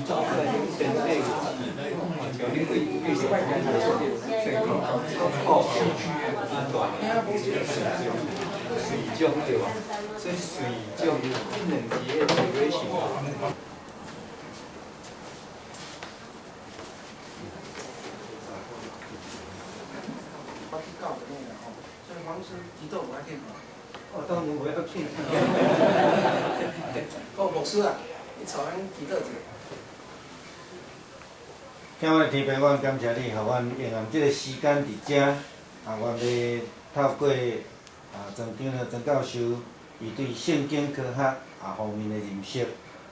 身體有像你對對啊大水腫對吧？所以水腫這兩字的 duration。我去教就好啦吼，所以黃醫師祈禱無要緊吼。哦，當然無要緊。哦，牧師啊，你帶阮祈禱一下。親愛的天父，阮感謝你，予阮用暗這个時間佇遮，啊，阮欲透過啊莊長的莊教授，伊對聖經科學啊方面的認識，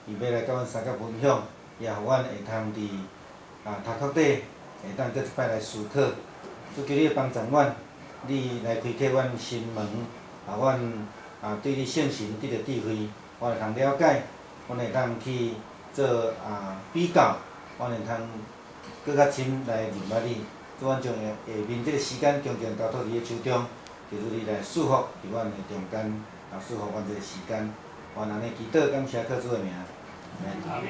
伊欲來佮阮相佮分享，也予阮會通佇啊頭殼底會當閣一擺來思考。主求你幫助阮，你來開啟阮心門，予阮啊對你聖神得著智慧，阮會通了解，阮會當去做啊比較，阮會通閣較深來認捌你。主，阮將下下面這个時間，恭敬交託佇你手中，求主你來賜福佇阮的中間，啊賜福阮這个時間。阮按呢祈禱，感謝靠主的名。阿門。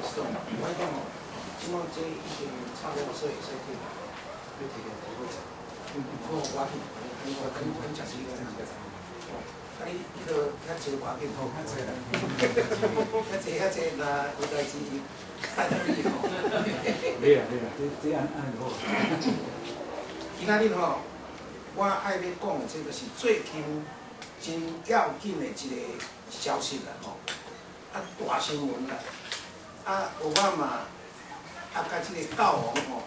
是我講吼，這擺這已經差了，所以會使去，欲提個提好者。好，我去，我等等食水，等食哦，啊你彼落較濟無要緊吼，較濟啦。較濟較濟，若有代誌拜託你吼。袂啦袂啦，這這按按就好。今仔日吼，我愛欲講的這個是最近真要緊的一個消息啦吼，啊大新聞啦，啊奧巴馬啊佮這个教皇吼，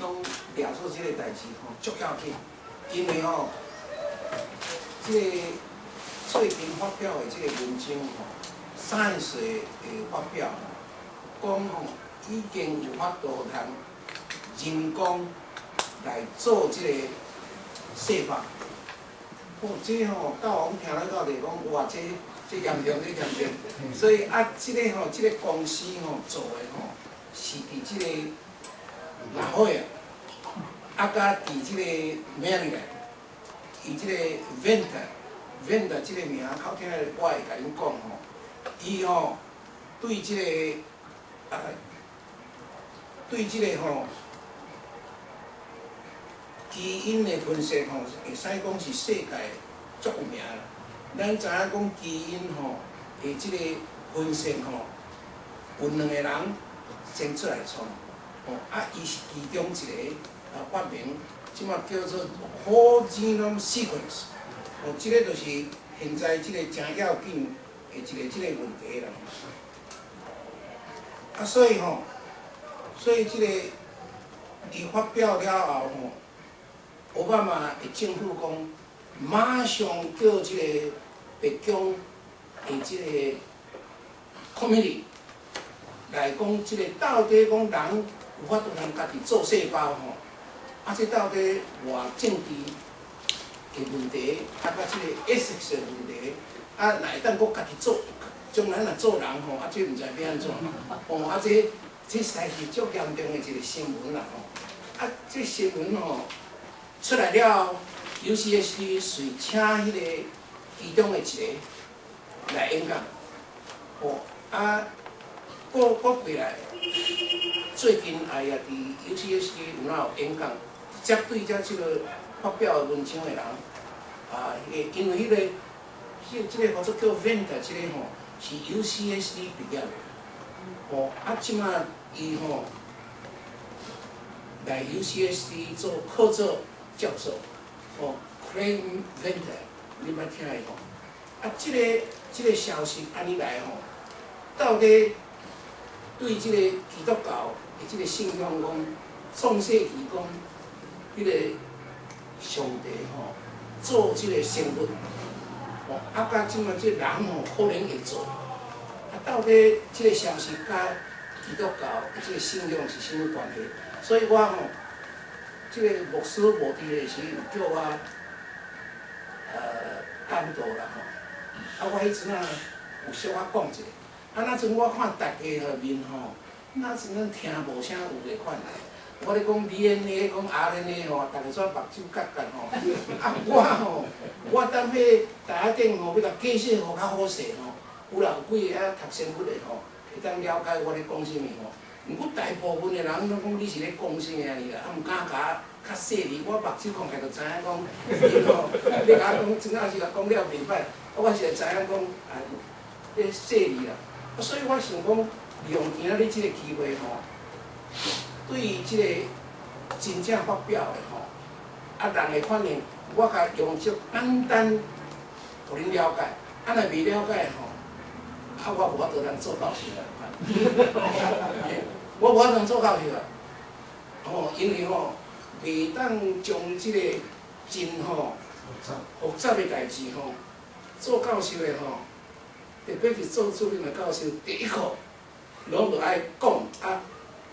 攏掠做這个代誌吼，足要緊，因為吼，這个最近發表的這个文章吼，Science 的發表吼，講吼已經有法度通人工來做這个細胞。哦，這吼教皇聽了到底講，哇，這這嚴重，這嚴重。所以啊，這个吼，這个公司吼做的吼，是佇這个拉霍啊，啊，佮佇這个 Maryland，伊這个 Venter，Venter 這个名較聽，我會共恁講吼，伊吼對這个啊，對這个吼基因的分析吼，會使講是世界足有名啦。咱知影講基因吼的這個分析吼，有兩个人先出來創，吼啊，伊是其中一个啊發明，這馬叫做 Whole Genome Sequence，哦，這個就是現在這个誠要緊的一个這個問題啦。啊，所以吼，所以這个伊發表了後吼，奧巴馬的政府講，馬上叫這个白宮的這个 committee 來講，這个到底講人有法度通家己做細胞吼？啊，這到底偌政治的問題，啊，佮這个 ethics 的問題，啊，若會當閣家己做，將來若做人吼，啊，這毋知欲按怎，吼，啊，這這實在是足嚴重的一個新聞啦吼！啊，這新聞吼出來了後，UCSD 隨請彼個其中的一个來演講，吼，啊，閣閣過來，最近哎呀，佇 UCSD 有哪有演講，直接對遮這个發表的文章的人，啊，彼个因為彼个，彼這个號做叫 Venter 這個吼，是 UCSD 畢業的，吼，啊，這馬伊吼來 UCSD 做客座教授，吼，Craig Venter，你捌聽伊無？啊，這个這个消息按呢來吼，到底對這个基督教的這个信仰講，創世紀講，彼個上帝吼做這个生物，吼，啊，佮這馬這人吼可能會做，啊，到底這个消息佮基督教的這个信仰是啥物關係？所以我吼，這个牧師無佇的時，有叫我講道啦吼，啊，我彼陣仔有小可講一下，啊，那陣我看大家的面吼，那陣咱聽無啥有的款。我咧講 DNA，講 RNA 吼，逐个煞目睭角角吼。啊，我吼，我踮彼台仔頂吼，欲共解釋予較好勢吼，有人有幾个遐讀生物的吼，會當了解我咧講啥物吼。毋過大部分的人攏講你是咧講啥物啊？啊，毋敢共我較細膩，我目睭看起來就知影講，你吼，你共我講真正是共講了袂歹，我是會知影講啊，咧細膩啦。啊，所以我想講，利用今仔日這個機會吼，對於這個真正發表的吼，啊人的反應，我共用足簡單，予恁了解。啊，若未了解吼，啊，我無法度通做教授啦。我無法度做教授啊。吼，因為吼，袂當將這個真吼複雜的代誌吼，做教授的吼，特別是做主任的教授，第一課攏著愛講啊，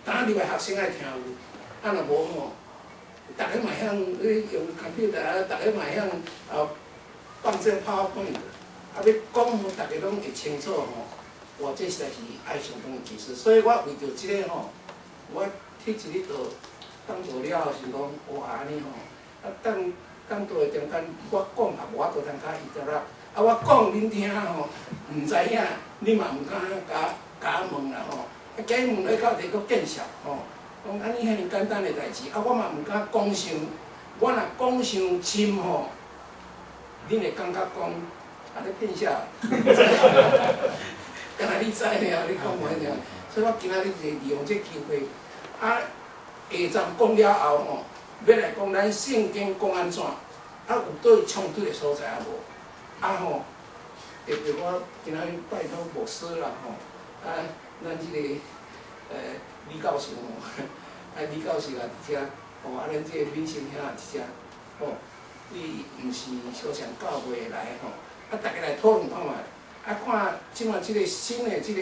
當入來學生愛聽有，啊若無吼，逐个嘛曉咧用 computer 啊，逐个嘛曉啊放這 PowerPoint，啊欲講予逐个攏會清楚吼，哇，這實在是愛相當的技術，所以我為著這個吼，我鐵一日就講道了後想講，哇，按呢吼，啊等講道的中間，我講也無法度通共伊答啦，啊我講恁聽吼，毋知影，你嘛毋敢共我問啦吼，啊假問咧到底閣見笑吼，講按呢遐爾簡單的代誌，啊我嘛毋敢講傷，我若講傷深吼，恁會感覺講啊咧騙啥？敢若你知爾，你講無爾，所以我今仔日就利用這機會，啊下站講了後吼，欲來講咱聖經講按怎，啊有佗位衝突的所在啊無？啊吼，特別我今仔日拜託牧師啦吼，啊咱這個李教授吼，啊李教授也佇遮，吼啊咱這個敏生兄也佇遮，吼，對毋是小城教會來吼，啊逐家來討論看覓，啊看這馬這個新的這個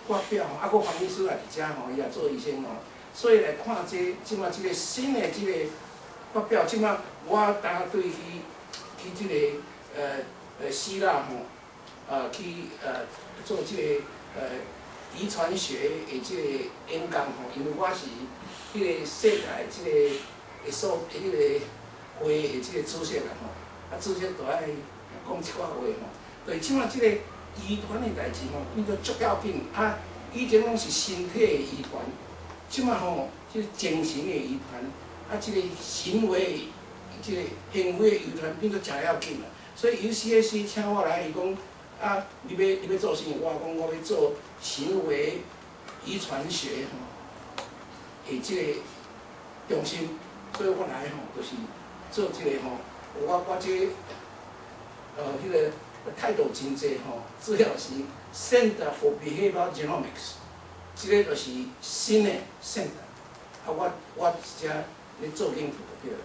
發表吼，啊閣黃醫師也佇遮吼，伊也做醫生吼，所以來看這這馬這個新的這個發表，這馬我當對去這個希臘吼，去做這個遺傳學的這個演講吼，因為我是彼個世界這個會所彼個會的這個主席啦吼，啊主席就愛講一寡話吼，對，這馬這個遺傳的代誌吼，變做足要緊啊！以前攏是身體的遺傳，這馬吼，這個精神的遺傳，啊，這個行為，這個行為的遺傳變做誠要緊啦。所以 UCSC 請我來，伊講啊，你欲做啥物？我講我欲做行為遺傳學吼的這個中心，所以我來吼，就是做這個吼，我這彼個態度真濟吼，主要是 Center for Behavioral Genomics，這個就是新的 center，啊，我遮咧做研究就對了。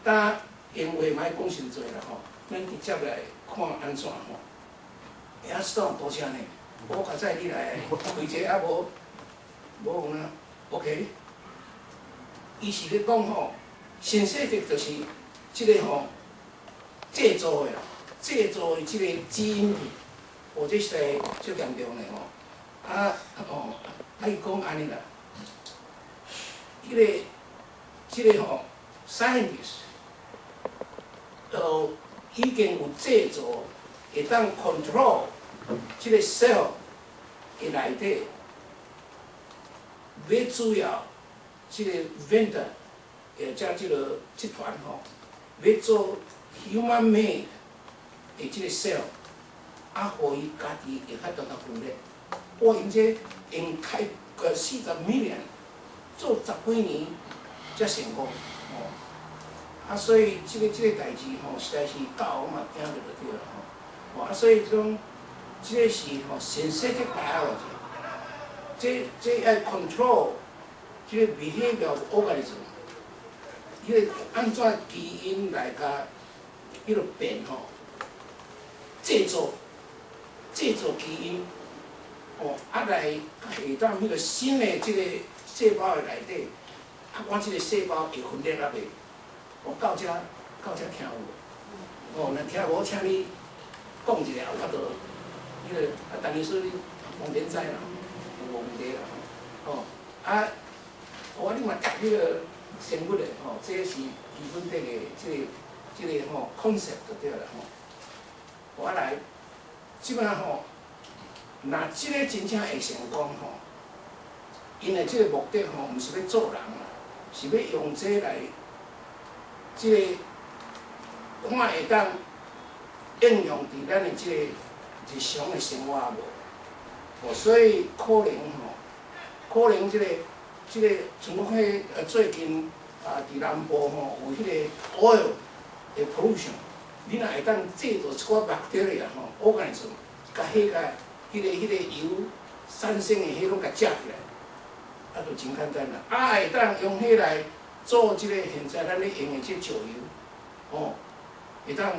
但閒話莫講傷濟啦吼，咱直接來看按怎吼。欸，啊，市長多謝呢，我較早你來開這啊無無有啦，OK。伊是咧講吼，synthetic 就是這個吼製造的啦，製造的這個基因體，哦，這實在足嚴重的吼。啊哦，啊伊講按呢啦，這個吼，scientist，已經有製造會當 control 這個 cell 的內底，欲主要這個 vendor，或者這個集團吼，欲做 human made 的這個 cell，啊，予伊家己會較當較分裂。哇，𪜶這用開個40 million 做十幾年才成功，吼。啊，所以這個代誌吼，實在是教我嘛驚著就對啦吼。啊，所以講，這個是吼 synthetic biology，這愛 control 這個 behavior of organism，彼個按怎基因來共彼個變吼，製造基因，吼，啊來下當彼個新的這個細胞的內底，啊，我這個細胞會分裂啊袂？我到遮聽有無？哦，若聽無，請你講一下，我就彼個啊，陳醫師你講免知啦，無問題啦吼。哦，啊，我你嘛讀彼個生物的吼，這是基本的這個吼 concept 就對啦吼。我來，這擺吼，若這个真正會成功吼，𪜶的這个目的吼，毋是欲做人啦，是欲用這來，這个看會當應用佇咱的這个日常的生活無？哦，所以可能吼，可能這個，像講彼最近啊，佇南部吼有彼個 oil 的 pollution，你若會當製造一寡 bacteria 吼，organism，共彼個油產生的彼攏共食起來，啊，就真簡單啦。啊，會當用彼來做這個現在咱咧用的這石油，吼，會當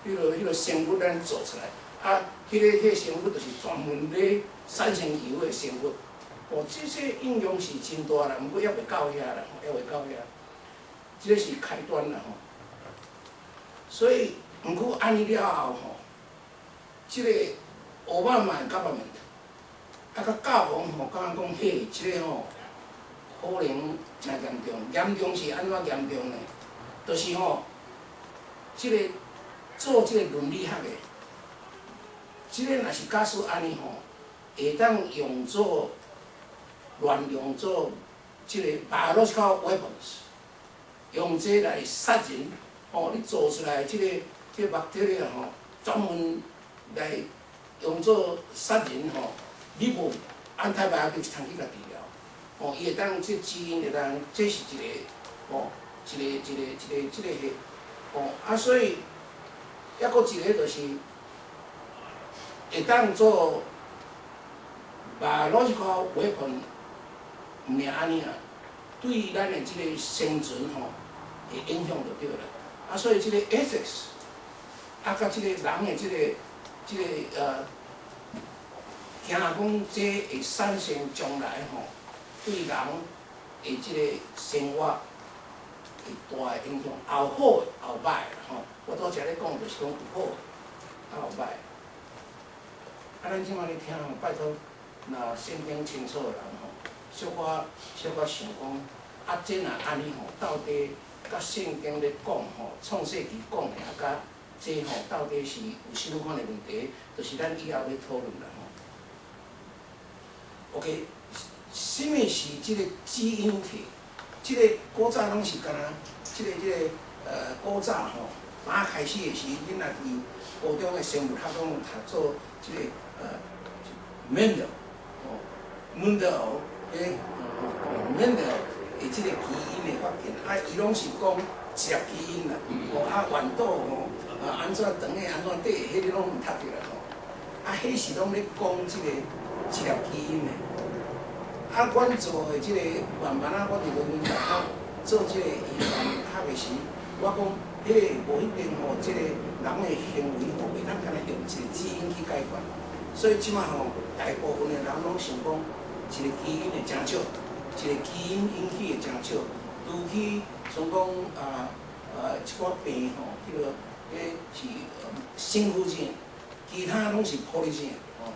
彼個生物咱做出來，啊，彼個生物就是專門咧產生油的生物。哦，這些應用是真大啦，毋過猶未到遐啦，猶未到遐。這個是開端啦吼。所以，毋過按呢了後吼，這個奧巴馬 government，啊，佮教皇吼，感覺講嘿，這個吼可能誠嚴重，嚴重是按怎嚴重呢？就是吼，這個做這個倫理學的，這個若是假使按呢吼，會當用做亂用做這個 biological weapons，用這來殺人，吼，你做出來這個 bacteria 吼，專門來用做殺人吼，你無 antibiotics 通去共治療，吼，伊會當這基因會當，這是一個吼，一個一個一個這個彼，吼，啊所以，抑閣一個就是會當做 biological weapon，毋爾按呢啊，對咱的這個生存吼，會影響就對啦。啊，所以這個 ethics，啊，佮這個人的這個，驚講這會產生將來吼，對人的這個生活會大的影響，有好的，有歹的吼。我拄才咧講就是講有好，啊有歹。啊，咱這擺咧聽吼，拜託，若聖經清楚的人吼，小可小可想講，啊，這若按呢吼，到底佮聖經咧講吼，創世記講的啊，佮這吼到底是有啥物款的問題？就是咱以後欲討論啦吼。OK，啥物是這個基因體？這個古早攏是敢若，這個古早吼，剛開始的時，恁若佇高中的生物學攏有讀做這個Mendel 吼，Mendel 彼 Mendel 的這個基因的發現，啊，伊攏是講一粒基因啦，吼，啊，彎度吼，啊，按怎長的，按怎短的，彼個攏毋讀著啦吼。啊，彼是攏咧講這個一粒基因的。啊，阮做的這個慢慢仔，我佇倫敦大學做這個遺傳學的時，我講，彼無一定吼，這個人的行為吼，袂當干焦用一個基因去解決。所以這擺吼，大部分的人攏想講，一個基因會誠少，一個基因引起的誠少，除去像講啊一寡病吼，彼個彼是新婦症，其他攏是 polygene 吼。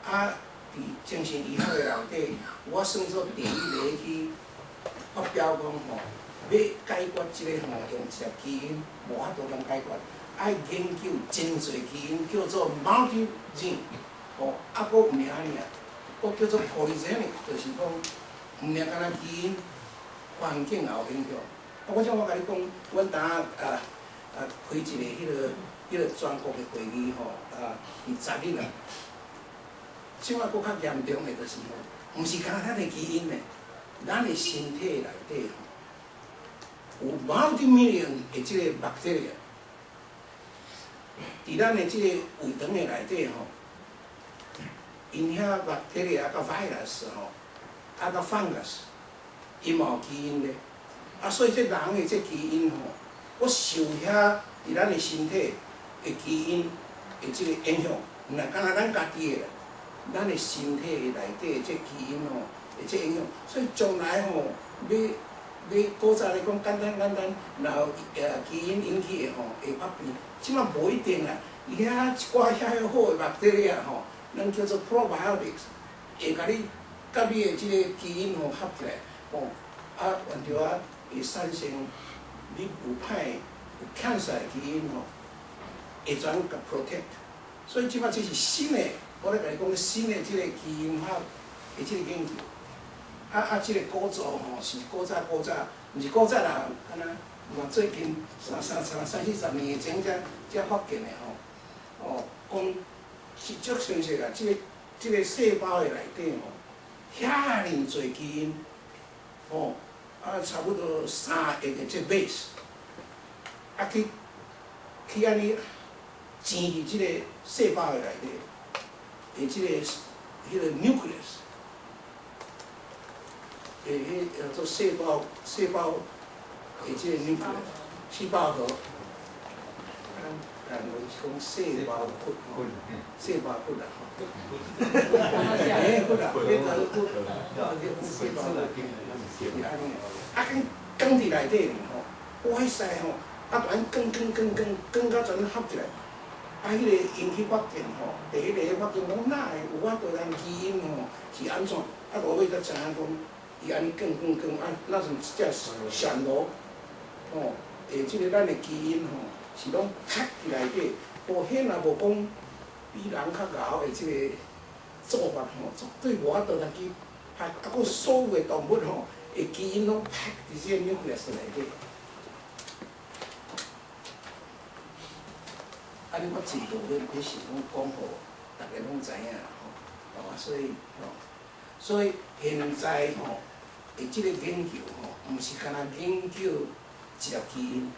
啊，佇精神醫學的內底，我算做第一個去發表講吼，欲解決這個吼，用一粒基因無法度通解決，愛研究真濟基因，叫做 multi gene，吼，啊，閣毋爾按呢啊，閣叫做 polygenic，就是講毋爾干焦基因，環境也有影響。啊，我像我共你講，阮當啊開一個彼個全國的會議吼，啊，佇10日啊。這擺閣較嚴重的就是吼，毋是干焦咱的基因呢，咱的身體內底吼，有 multi-million 的這個 bacteria，佇咱的這個胃腸的內底吼，𪜶遐 bacteria 佮 virus 吼，啊佮 fungus，伊嘛有基因咧，啊所以這人的這基因吼，閣受遐佇咱的身體的基因的這個影響，毋若干焦咱家己的啦。咱的身體內底這基因吼，會這影響，所以將來吼，欲欲古早咧講簡單簡單，若有基因引起的吼會發病，這擺無一定啦。伊遐一寡遐好的 bacteria 吼，咱叫做 probiotics，會共你佮你的這個基因吼合起來，吼，啊，變著啊會產生你有歹有 cancer 的基因吼，會轉共 protect。所以這擺這是新的。我咧共你講新的這個基因學的這個研究，啊，這個古早吼是古早古早，毋是古早啦，敢若嘛最近三三三三四十年前才才發現的吼，哦，講是足相似啦，這個細胞的內底吼，遐爾濟基因，吼，啊差不多3億個這 base，啊去去按呢嵌佇這個細胞的內底，的這個彼個 nucleus，的彼叫做細胞的這個 nucleus，細胞核，咱咱是講細胞核，細胞核啦吼，欸，核啦，彼個核，細胞核是按呢，啊，囥囥佇內底呢吼，哇，彼使吼，啊，就按囥囥囥囥囥甲全合起來，啊，彼個𪜶去發現吼，第一個發現講哪會有法度人基因吼是按怎，啊，落尾才知影講，伊按呢囥囥囥，啊，若像一隻暹羅，吼，的這個咱的基因吼，是攏卡佇內底，無彼若無講比人較𠢕的這個做法吼，絕對無法度通去拍，啊，閣所有的動物吼，的基因攏卡佇這個 nucleus 內底。按呢我真多要要想講講予逐家攏知影啦吼，啊，所以吼，所以現在吼的這個研究吼，毋是干焦研究一粒基因，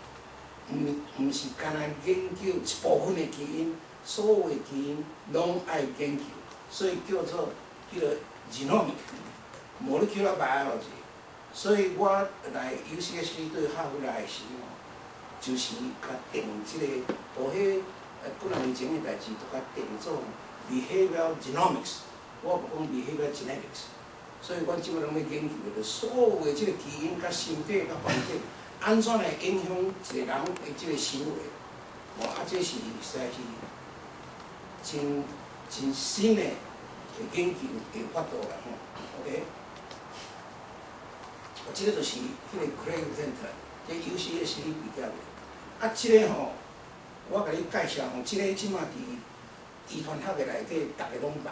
毋是干焦研究一部分的基因，所有的基因攏愛研究，所以叫做彼個 genomic molecular biology。所以我來 UCSD 對哈佛來時吼，就是共定這個，予彼幾若年前的代誌，就共定做 behavioral genomics，我無講 behavioral genetics。所以阮這擺攏咧研究的，就所有的這個基因佮身體佮環境，按怎來影響一個人的這個行為，哦，啊，這是實在是真真新的研究的法度啦吼，OK。這個就是彼個 Craig Venter，這 UCSD 畢業的。啊，這個吼，我共你介紹吼，這個這馬佇遺傳學的內底，逐家攏捌。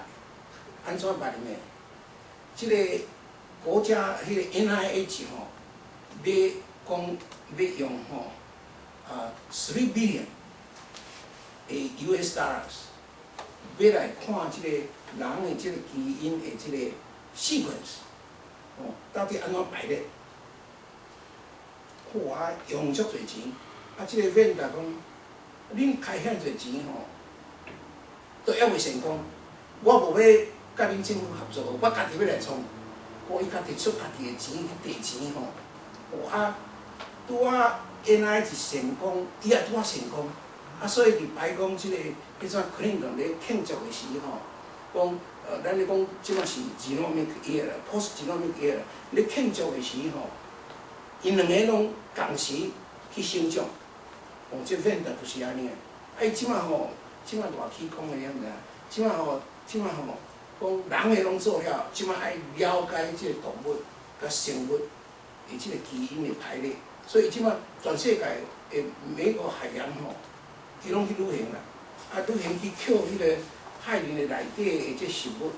按怎捌的呢？這個國家彼個 NIH 吼，欲講欲用吼啊 3 billion 的 US dollars，欲來看這個人的這個基因的這個 sequence，吼，到底按怎排列？哇，用足濟錢，啊，這個 Venter 講，恁開遐濟錢吼，都猶未成功，我無欲佮恁政府合作，我家己欲來創。我伊家己出家己的錢去綴錢吼，哦啊，拄仔 NIH 成功，伊也拄仔成功，啊，所以佇白宮這個彼陣克林頓咧慶祝的時吼，講咱咧講這馬是 genomic era，post genomic era，咧慶祝的時吼，𪜶兩个攏仝時去收獎，哦，這 Venter 就是按呢。啊，伊這馬吼，這馬熱起講的，你毋知影？這馬吼，這馬吼，講人的攏做了，這馬愛了解這個動物佮生物的這個基因的排列，所以這馬全世界的每個海洋吼，伊攏去旅行啦，啊，旅行去抾彼個海裡的內底的這食物，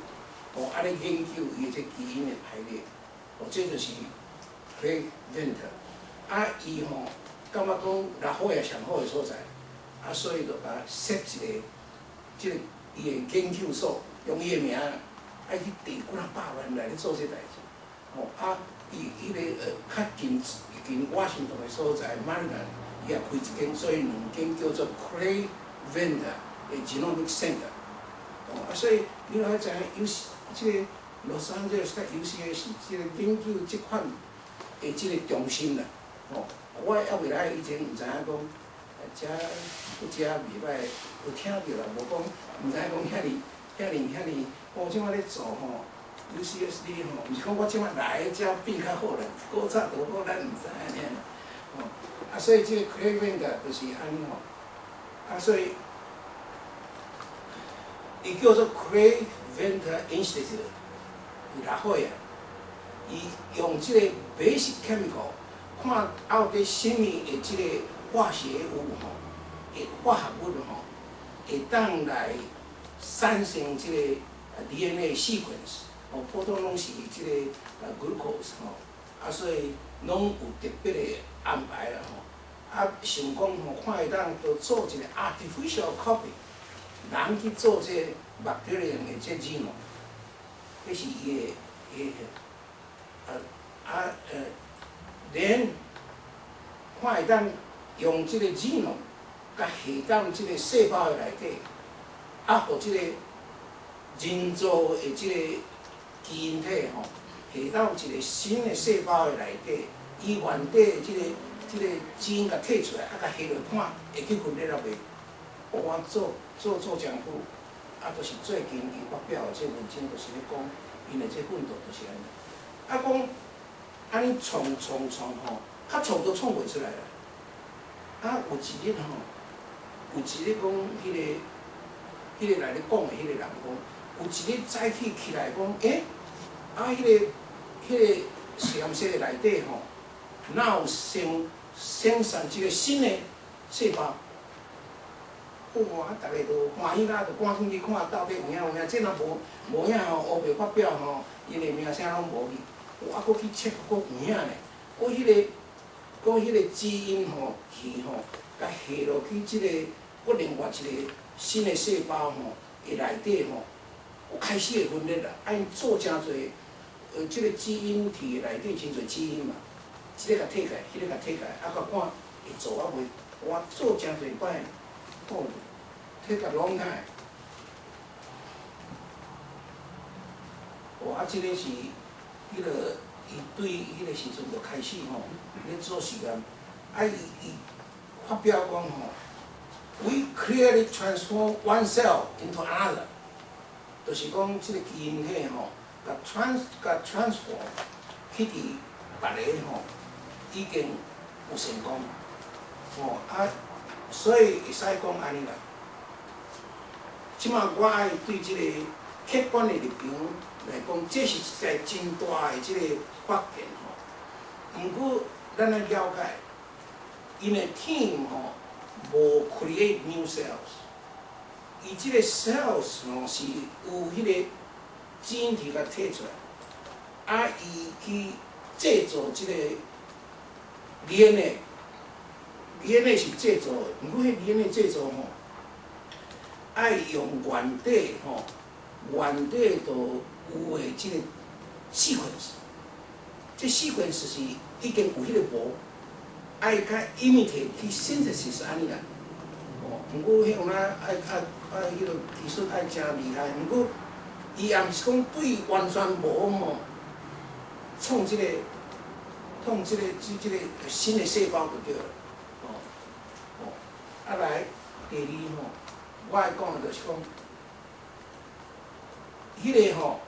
哦，啊咧研究伊的這基因的排列，哦，這就是 Craig Venter，啊，伊吼感覺講拉霍亞上好的所在，啊，所以就共設一個這個伊的研究所，用伊的名，愛去綴幾若百萬來咧做這代誌，吼，啊，伊彼個較近近華盛頓的所在，馬里蘭，伊也開一間，所以兩間叫做 Craig Venter 的 Genomic Center，哦，啊，所以你若愛知影 U C 這個洛杉磯佮 UCSD 這個研究這款的這個中心啦，吼，我猶未來以前毋知影講，遮不遮袂䆀，有聽著啦，無講毋知影講遐爾遐爾遐爾，哦，這馬咧做吼，UCSD 吼，毋是講我這馬來才變較好啦，古早就好，咱毋知影爾，吼，啊，所以這個 Craig Venter 就是按呢吼，啊，所以伊叫做 Craig Venter Institute，佇拉霍亞，伊用這個 basic chemical 看到底啥物的這個化學物吼，的化合物吼，會當來產生這個 DNA sequence，哦，普通攏是這個glucose 吼，啊，所以攏有特別的安排啦吼。啊，想講吼，看會當都做一個 artificial copy，人去做這個 bacterium 的這 genome，彼是伊的伊的，連看會當用這個 genome，共下到這個細胞的內底，啊，予這個人造的這個基因體吼，下到一個新的細胞的內底，伊原底的這個基因共提出來，啊，共下落看會去分裂了袂？我做真久，啊，就是最近伊發表的這文章，就是咧講，𪜶的這奮鬥就是按呢。啊，講按呢創創創吼，較創都創袂出來啦。啊，有一日吼，有一日講彼個來咧講的彼個人講，有一日早起起來講，欸，啊，彼個實驗室內底吼，哪有生產這個新的細胞？哇！啊，逐个就歡喜啦，就趕緊去看到底有影無影。這若無影吼，烏白發表吼，𪜶的名聲攏無去。哇！閣去 check，閣有影呢。閣彼個基因吼去吼，共下落去這個，閣另外一個新的細胞吼，的內底吼，閣開始會分裂啦。啊，𪜶做誠濟，這個基因體內底真濟基因嘛，這個共提起來，彼個共提起來，啊，閣看會做啊袂？哇，做誠濟擺，哦，take a long time。哇，啊，這個是彼個伊對彼個時陣就開始吼咧做實驗，啊，伊發表講吼，We clearly transform one cell into another，就是講這個基因體吼，共 transform 去佇別个吼，已經有成功，吼啊，所以會使講按呢啦。這馬我愛對這個客觀的立場來講，這是一個真大的這個發現吼。毋過咱愛了解，𪜶的 team 吼無 create new cells，伊這個 cells 吼是有彼個基因體共提出來，啊，伊去製造這個 DNA，DNA 是製造的，毋過彼 DNA 製造吼，愛用原底吼，原底就有的這個 sequence，這 sequence 是已經有彼個無，愛較 imitate 去 synthesis 按呢啦。哦，毋過彼有哪愛彼個技術愛誠厲害，毋過伊也毋是講對完全無吼，創這個這個新的細胞就對了。哦，哦，啊來第二吼，我愛講的就是講，彼個吼，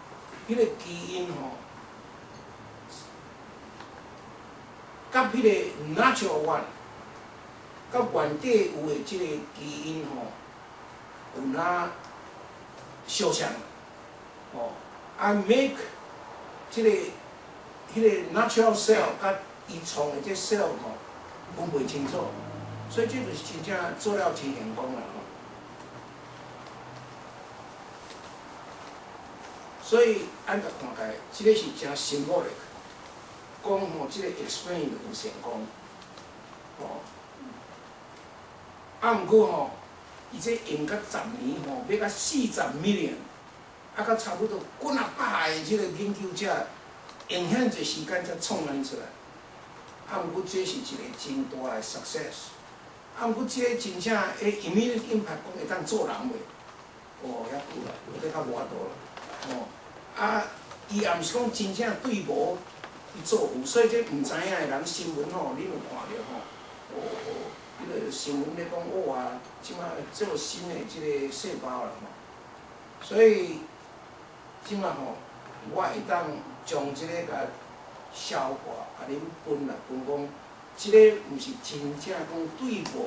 彼個基因吼，佮彼個 natural one，佮原底有的這個基因吼，有哪相像？吼，啊 make 這個彼個 natural cell 佮伊創的這 cell 吼，分袂清楚，所以這就是真正做了真成功啦吼。所以按共看起來，這個是誠 symbolic，講吼，這個 experiment 有成功，吼。啊，毋過吼，伊這用甲十年吼，買甲40 million，啊，甲差不多幾若百个這個研究者，用遐濟時間才創按呢出來。啊，毋過這是一個真大的 success。啊，毋過這個真正會 immediate impact 講會當做人袂？哦，遐久啦，這較無法度啦，吼。啊，伊也毋是講真正對無去做有，所以這毋知影的人新聞吼，恁有看著吼？哦哦，彼個新聞咧講哇，這馬做新的這個細胞啦吼。所以這馬吼，我會當將這個共消化，共恁分啦，分講，這個毋是真正講對無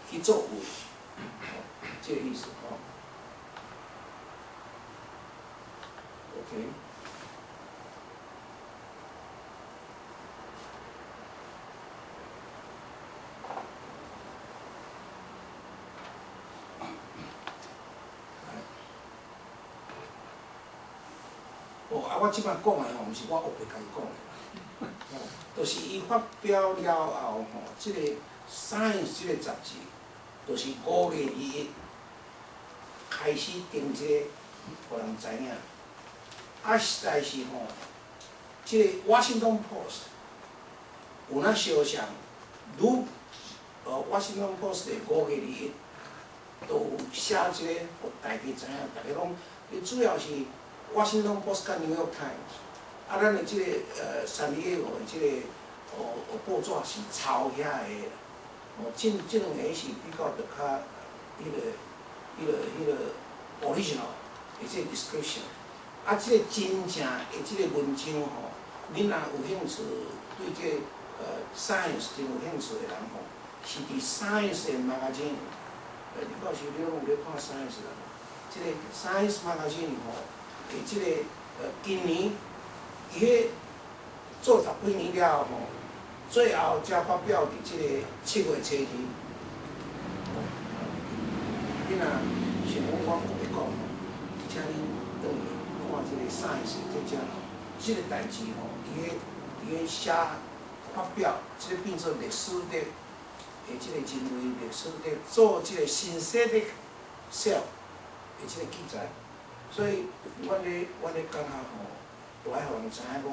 去做有，這個意思吼。OK。哦，啊，我這擺講的吼，毋是我烏白家己講的，吼，就是伊發表了後吼，這個 Science 這個雜誌，就是5月21開始登這個，予人知影。啊，實在是吼，這個 Washington Post 有那相像，愈Washington Post 的5月21都有寫這個，予大家知影，大家攏，伊主要是 Washington Post 佮 New York Times，啊，咱的這個三里的這個報紙是抄遐個啦，哦，這兩個是比較就較彼個 original 的這個 description，啊，這個真正的這個文章吼，恁若有興趣對這個science 真有興趣的人吼，是佇 Science 的 magazine，李教授你攏有咧看 Science 啦，這個 Science magazine 吼，的這個今年伊彼做十幾年了後吼，最後才發表佇這個7月初二。你若想講我有咧講吼，請恁轉去看這個 Science 這隻吼，這個代誌吼，伊彼寫發表，這個變做歷史的，的這個人類歷史的做這個 synthetic cell 的這個記載，所以阮咧感覺吼，都愛予人知影講，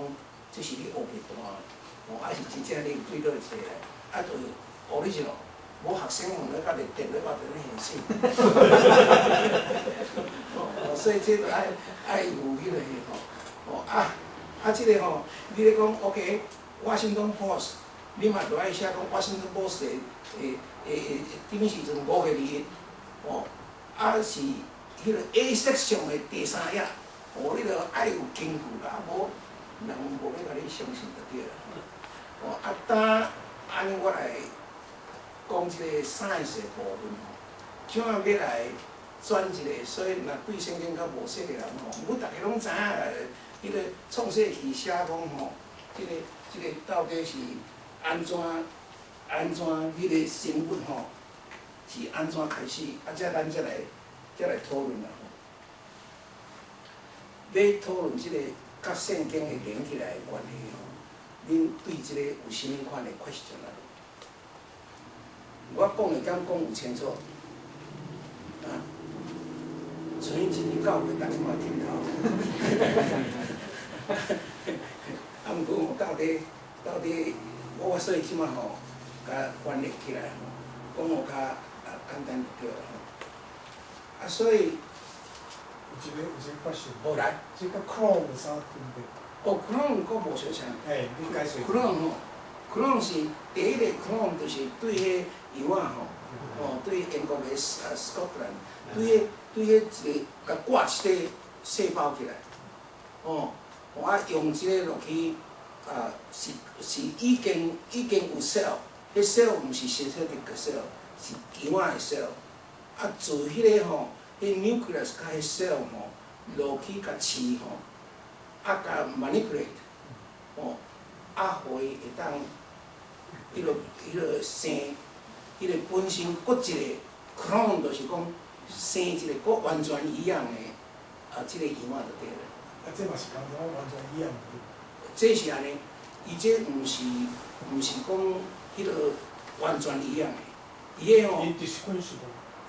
這是你烏白彈，吼，還是真正你對佗找來，啊，就 original，無學生問咧，甲咧電咧，我佇咧現死。哦，所以這就愛有彼個吼，哦啊啊，這個吼，你咧講 OK，Washington Post，你嘛著愛寫講 Washington Post 的的啥物時陣5月21，哦，啊是彼個 A section 的第三頁，哦，你著愛有根據啦，啊無人無欲共你相信就對啦。哦，啊，當按呢我來講這個 science 的部分吼，這馬欲來轉一個，所以若對聖經較無熟的人吼，毋過逐家攏知影啦，彼個創世記寫講吼，這個到底是按怎按怎彼個生物吼是按怎開始，啊，這咱才來討論啦吼。欲討論這個佮聖經會連起來的關係吼，恁對這個有啥物款的 question 啊？我講的敢講有清楚？啊？像因一日到尾，逐家嘛點頭。啊，毋過吼，到底，我所以這馬吼，共翻譯起來吼，講予較簡單就對啦吼。啊，所以有一個 question。好來。這個 clone 有啥分別？哦，clone 閣無相像。嘿，你解釋。 clone 吼，clone 是第一個 clone，就是對彼羊仔吼，哦，對英國的Scotland，對彼一個共掛一塊細胞起來，哦，啊用這個落去啊，是已經有 cell，彼 cell 毋是 synthetic cell，是羊仔的 cell，啊自彼個吼，彼 nucleus 佮彼 cell 吼，落去共飼吼，啊共 manipulate，哦，啊，予伊會當，彼個生，彼個本身閣一個 clone，就是講生一個閣完全一樣的啊，這個羊仔就對了。啊，這嘛是共怎完全一樣的？這是按呢，伊這毋是講彼個完全一樣的，伊彼吼。伊 distinguish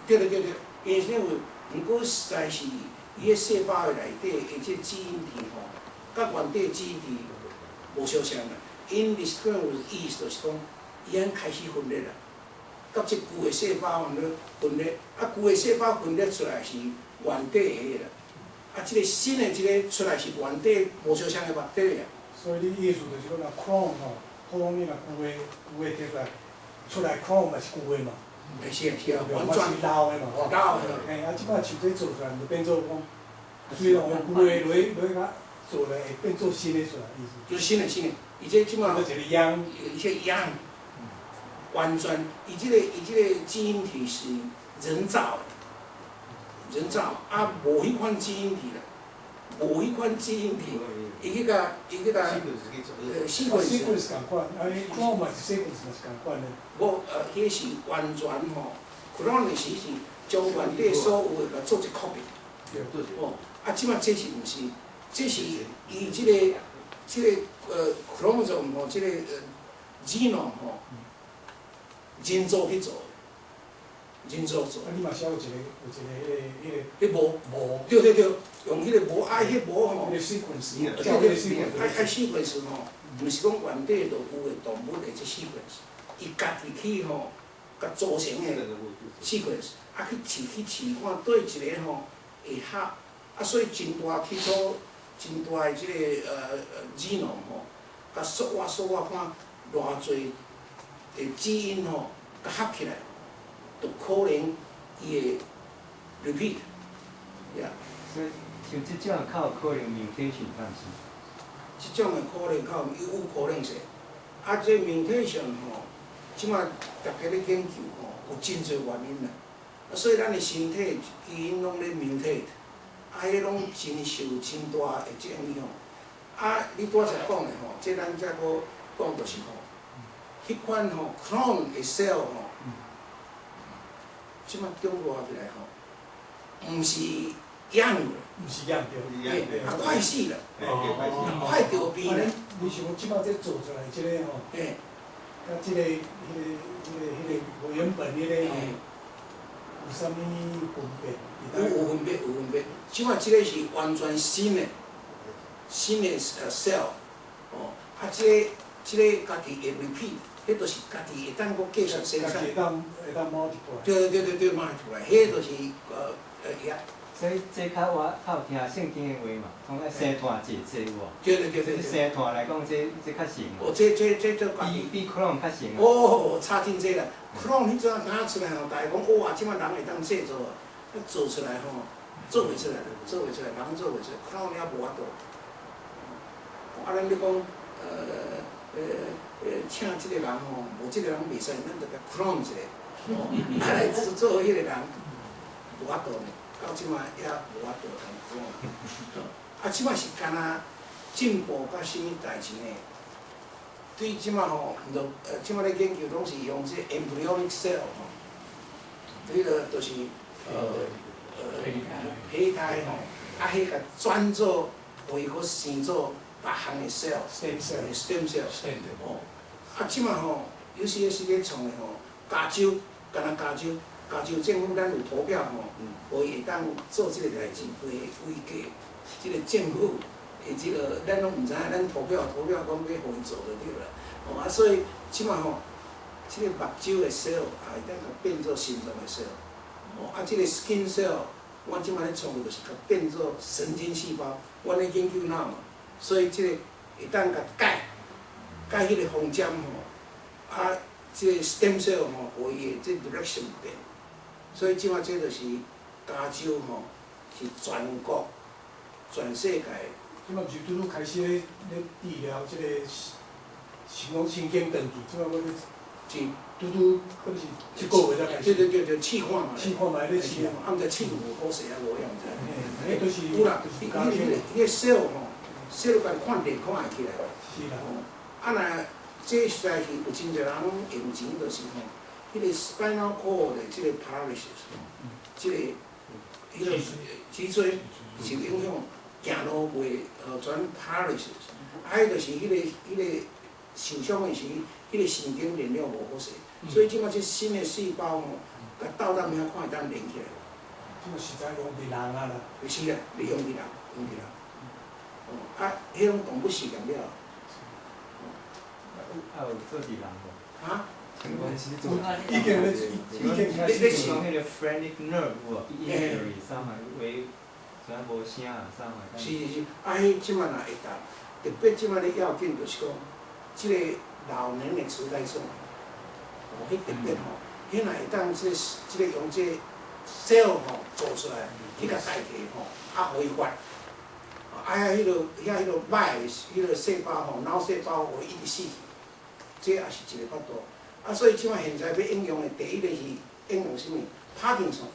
對對對對，因為毋過實在是伊彼細胞的內底的這基因體吼，佮原底基因體無相像啦。因 distinguish 意思就是講，伊按開始分裂啦，佮這舊的細胞按呢分裂，啊舊的細胞分裂出來是原底的啦，啊這個新的這個出來是原底無相像的目的啊。所以你意思就是講，若 clone 吼，好講你若舊的摕出來，出來 clone 嘛是舊的嘛。是啊是啊，完全是老的嘛吼。老的。嘿，啊，這擺像這做出來，就變做講，雖然用舊的落落較做來，會變做新的出來，意思。就是新的新的，伊這這馬一個樣。伊這樣，完全，伊這個基因體是人造的，人造啊，無彼款基因體啦，無彼款基因體，伊去共 sequence。 sequence 仝款，啊，伊 clone 嘛是 sequence 嘛是仝款的。無，彼是完全吼，clone 的時是將原底所有的共做一 copy。哦，啊，這擺這是毋是？這是伊這個 chromosome 吼，這個genome 吼，人造去做的，人造做啊，你嘛寫有一個彼無，無，對對對，用彼個無愛彼無吼彼個 sequence，對照彼個 sequence，愛 sequence 吼，毋是講原底就有的動物的這 sequence，伊家己去吼，共組成的 sequence，啊去試去試看佗一个吼會合，啊所以真大去做真大的這個genome 吼，共縮挖縮挖看偌濟的基因吼，共合起來，就可能伊會 repeat，呀。所以像這種較有可能 mutation 敢是？這種的可能較有可能性。啊，這 mutation 吼，這馬大家咧研究吼，有真濟原因啦。啊，所以咱的身體基因攏咧 mutate，啊，彼攏真受真大的這影響。啊，你拄才講的吼，這咱再閣講就是吼，彼款吼 clone 的 cell 吼，這馬中國起來吼，毋是養的，毋是養對。啊，快死啦，快著病啦。你想講這馬這做出來這個吼，佮這個、彼個、彼個、彼個原本彼個吼，有啥物分別？有分別，有分別。這馬這個是完全新的，新的cell，哦，啊，這個這個家己會 repeat，彼就是家己會當閣繼續生產。會當會當 multiply。對對對對，multiply，彼就是遐。所以這較我較有聽聖經的話嘛，講愛生湠濟濟有無？對對對對。生湠來講，這較成。哦，這家己。比 clone 較成。哦，差真濟啦！clone 彼陣拿出來吼，大家講哇，這馬人會當製造啊，做出來吼，做袂出來，做袂出來，人做袂出來，clone 了無法度。啊，咱咧講，請這個人吼，無這個人袂使，咱就共 clone 一個，哦，啊來做做彼個人，無法度呢。到這馬也無法度通講。啊，這馬是敢若進步到啥物代誌呢？對這馬吼，毋著這馬咧研究攏是用這 embryonic cell 吼，這個就是胚胎吼，啊，彼共轉做，予伊閣生做別項的 cell。 stem cell。 stem cell。哦，啊，這馬吼，有時是咧創的吼，加州，敢若加州。加州政府咱有投票吼，予伊會當做這個代誌，違違過這個政府的這個，咱攏毋知影，咱投票投票講欲予伊做就對啦。哦啊，所以這馬吼，這個目睭的 cell 也會當共變做心臟的 cell。哦，啊，這個 skin cell，阮這馬咧創的就是共變做神經細胞，阮咧研究腦嘛，所以這個會當共改改彼個方針吼，啊，這個 stem cell 吼，予伊的這 direction 變。所以這馬這就是加州吼，是全國、全世界。這馬毋是拄拄開始咧治療這個神講神經斷去，這馬閣咧是拄拄閣是這個月才開始。對對對對，試看覓。試看覓咧試。啊，毋知試有無好勢啊無，也毋知。嘿，彼都是有啦，彼個 cell 吼，cell 共看電看會起來。是啦。啊若這實在是有真濟人用錢，就是吼，彼個 spinal cord 的這個 paralysis，這個彼個脊椎受影響，行路袂全 paralysis，啊，彼就是彼個受傷的時，彼個神經連了無好勢，所以這馬這新的細胞吼，共鬥踮遐看會當連起來。這個實在用佇人啊啦。是啦，你用佇人，用佇人。哦，啊，彼種動物實驗了。啊有做佇人無？啊？已經咧，已經開始講彼個 phrenic nerve 有無？injury 啥物話，怎無聲啊啥物？是是是，啊，彼這馬若會當，特別這馬咧要緊就是講，這個老年的痴呆症，哦，彼特別吼，彼若會當這這個用這 cell 吼做出來，去共代替吼，啊，予伊發，啊，遐彼個遐彼個歹的彼個細胞吼，腦細胞會一直死去，這也是一個法度。啊，所以這馬現在欲應用的第一個是應用啥物？帕金森。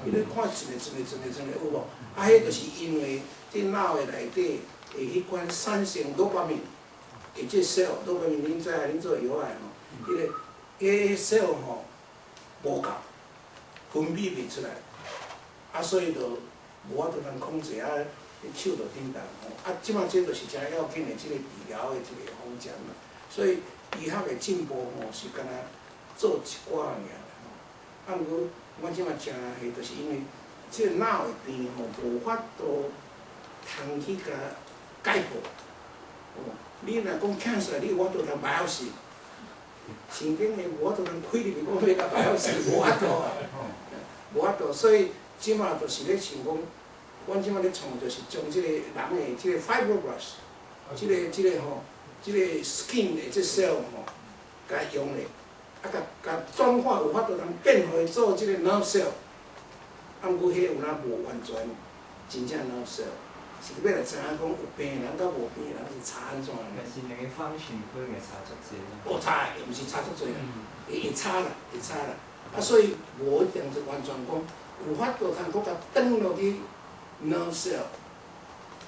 伊咧看一個一個一個一個有無？啊，彼就是因為這腦的內底的彼款產生多巴胺的這 cell，多巴胺恁知影？恁做藥仔的吼，彼個彼個 cell 吼無夠，分泌袂出來，啊，所以就無法度通控制啊，手就振動吼。啊，這馬這就是誠要緊的這個治療的這個方針啦。所以醫學的進步吼，是干焦做一寡爾吼。啊，毋過阮這馬誠彼，就是因為這個腦的病吼，無法度通去共解剖。哦，你若講 cancer，你有法度通 biopsy，神經的無法度通開入去，講欲共 biopsy，無法度啊，無法度。所以這馬就是咧想講，阮這馬咧創就是將這個人的這個 fibroblast，這個吼，這個 skin 的這 cell 吼，共用咧，啊，共共轉化有法度通變回做這個 nerve cell。啊，毋過彼個有哪無完全真正 nerve cell，是欲來知影講有病的人佮無病的人是差按怎呢？但是兩個 function 可能會差足濟。哦，差的，毋是差足濟啦，會差啦，會差啦。啊，所以無一定是完全講有法度通閣共轉落去 nerve cell。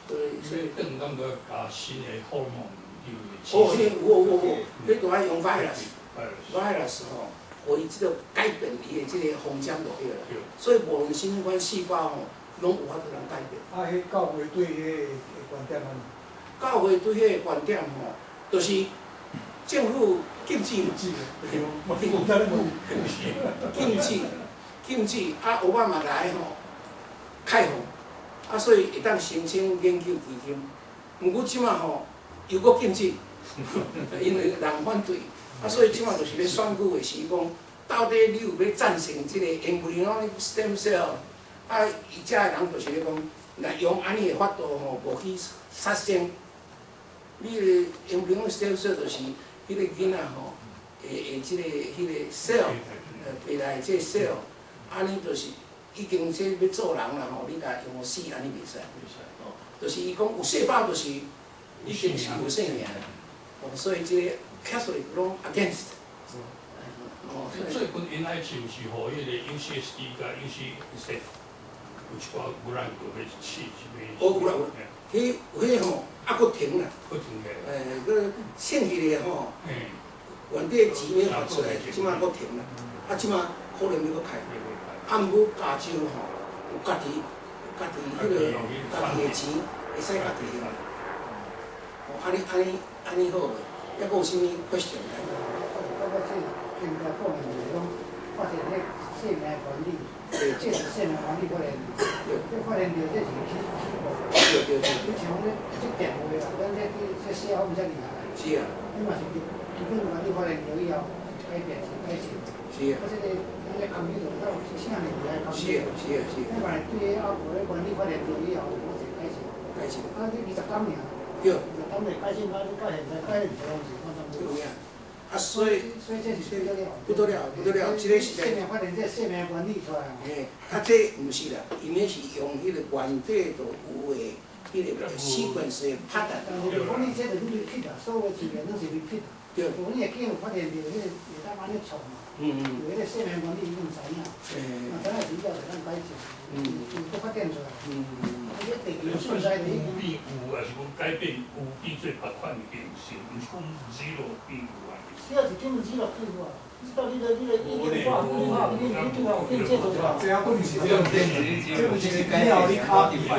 對，所以轉感覺加新的荷爾蒙入去。哦，彼有有有有，彼著愛用 virus，virus 吼，予伊這個改變伊的這個方針就對啦。所以無論啥物款細胞吼，攏有法度通改變。啊，彼教會對彼个觀點按怎？教會對彼個觀點吼，就是政府禁止嘛。禁止，禁止啊！奧巴馬來吼，開放，啊，所以會當申請研究基金。毋過這馬吼又閣禁止，因為人反對，啊，所以這馬就是咧選舉的時講，到底你有欲贊成這個 embryonic stem cell？啊，伊遮的人就是咧講，若用按呢的法度吼，無去殺生，你的 embryonic stem cell 就是彼個囡仔吼，會這個彼個 cell，未來這個 cell，按呢就是已經這欲做人啦吼，你共用予死按呢袂使，哦，就是伊講有細胞就是已經是有生命，哦，所以這個 Catholic 攏 against。哦，最近 NIH 毋是予彼個 UCSD 佮 UCSF 有一寡 grant 欲試啥物？哦，有啦有啦，彼彼吼猶閣停啦。閣停咧。閣省彼個吼，原底錢欲發出來，這馬閣停啦。啊，這馬可能欲閣開。啊，毋過加州吼有家己彼個家己的錢，會使家己用。哦，按呢好無？猶閣有啥物 question？我我這現在講的就是講，發現彼生命原理，這是生命原理發現，這發現著這是起步。你像講這電話啊，咱這這寫法遮厲害。你嘛是基本原理發現著以後，改變是改進。啊，這個咱這 computer 哪有啥物厲害 computer？你嘛是對彼後個原理發現著以後，有一個改進。改進。啊，這20工爾。20工就改進到到現在改進這攏是反正。有影。啊，所以所以這是不得了。不得了，不得了，這個時代。生命發現這生命原理出來。嘿，啊，這毋是啦，𪜶彼是用彼個原底就有的彼個 sequence 的 pattern。但是講你這就 repeat 啊，所有的自然攏是 repeat。無你會見有發現著彼個會當按呢創嘛？有彼個生命原理已經知影，若知影時了就當改進，有閣發展出來。啊，這地球存在有變有，抑是講改變有變做別款的形式，毋是講 zero 變有按呢。只要是進入 zero 變有啊，你到你個你個已經化變化變你對啊，變這做出來。這還不是這種電子，這不是了你卡皮。卡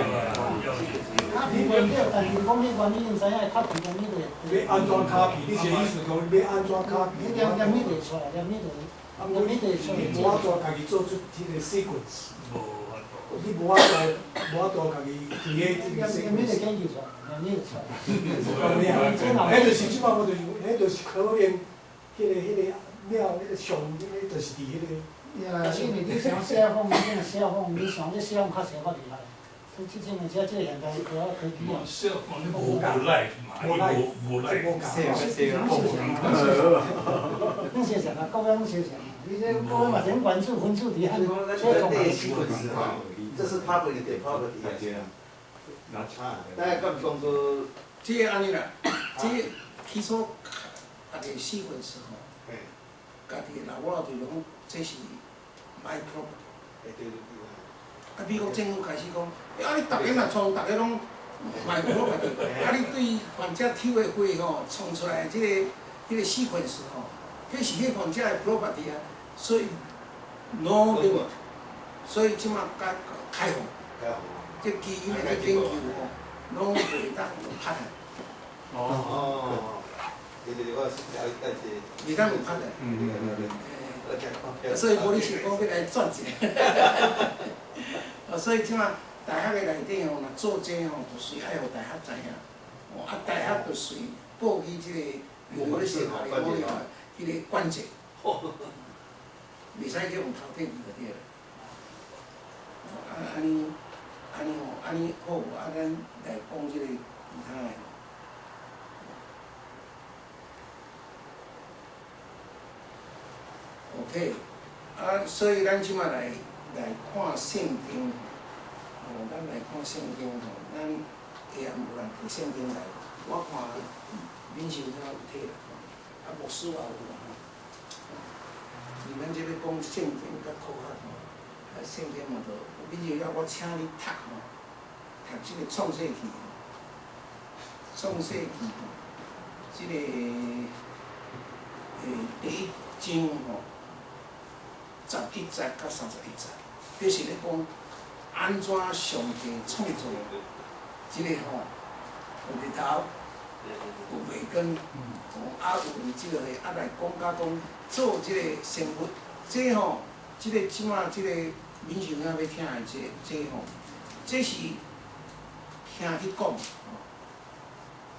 皮無對，但是講你原理已經知影，卡皮原理就。欲按怎卡皮？你是意思講欲按怎卡皮？你連連物就出來，連物就，連物就出來。你無法度家己做出這個 sequence。無法度。你無法度，無法度家己 create 這個 sequence。連物就研究出來，連物就出來。彼就是這擺我就是，彼就是可能，彼個了，彼個上，彼個就是佇彼個。呀，因為你像寫風，你若寫風，你像你寫風較濟較厲害。這這種這這現代科科技啊。寫風你無 life 嘛，伊無無 life。攏相像啊，各樣攏相像啊。你這各樣嘛是原子分子佇遐。這 sequence 哈，這是 public 的 property 啊。大家敢講說？這個按呢啦，這起初家己 sequence 吼，家己的老母就是講，這是 my property。啊，美國政府開始講，啊你逐家若創，逐家攏 my property，啊你對患者抽的血吼，創出來這個彼個 sequence 吼，彼是彼患者的 property 啊，所以 no limit，所以這馬較開放。開放。這基因的這研究吼，攏袂當有拍的。哦，對對對，我是了解這。袂當有拍的。所以無你想講欲來轉一下。所以這馬大學的內底吼，若做這吼，就隨愛予大學知影。哦，啊，大學就隨報去這個有咧說法咧，彼個管制，袂使去予偷摕去就對啦。啊，按呢，按呢吼，按呢好無？啊，咱來講這個其他的。OK，啊，所以咱這馬來看聖經，吼，咱來看聖經吼，咱會啊無人提聖經來，我看敏秀遐有提啦，啊，牧師也有啦吼。是咱這个講聖經佮科學吼，啊，聖經嘛就，敏秀遐我請你讀吼，讀這個創世記，創世記吼，這個第一章吼。11節到31節，就是咧講按怎上帝創造這個吼，有日頭，有月光，啊有這個啊來講甲講做這個生物，這吼，這個這馬這個敏秀兄欲聽的這這吼，這是聽去講，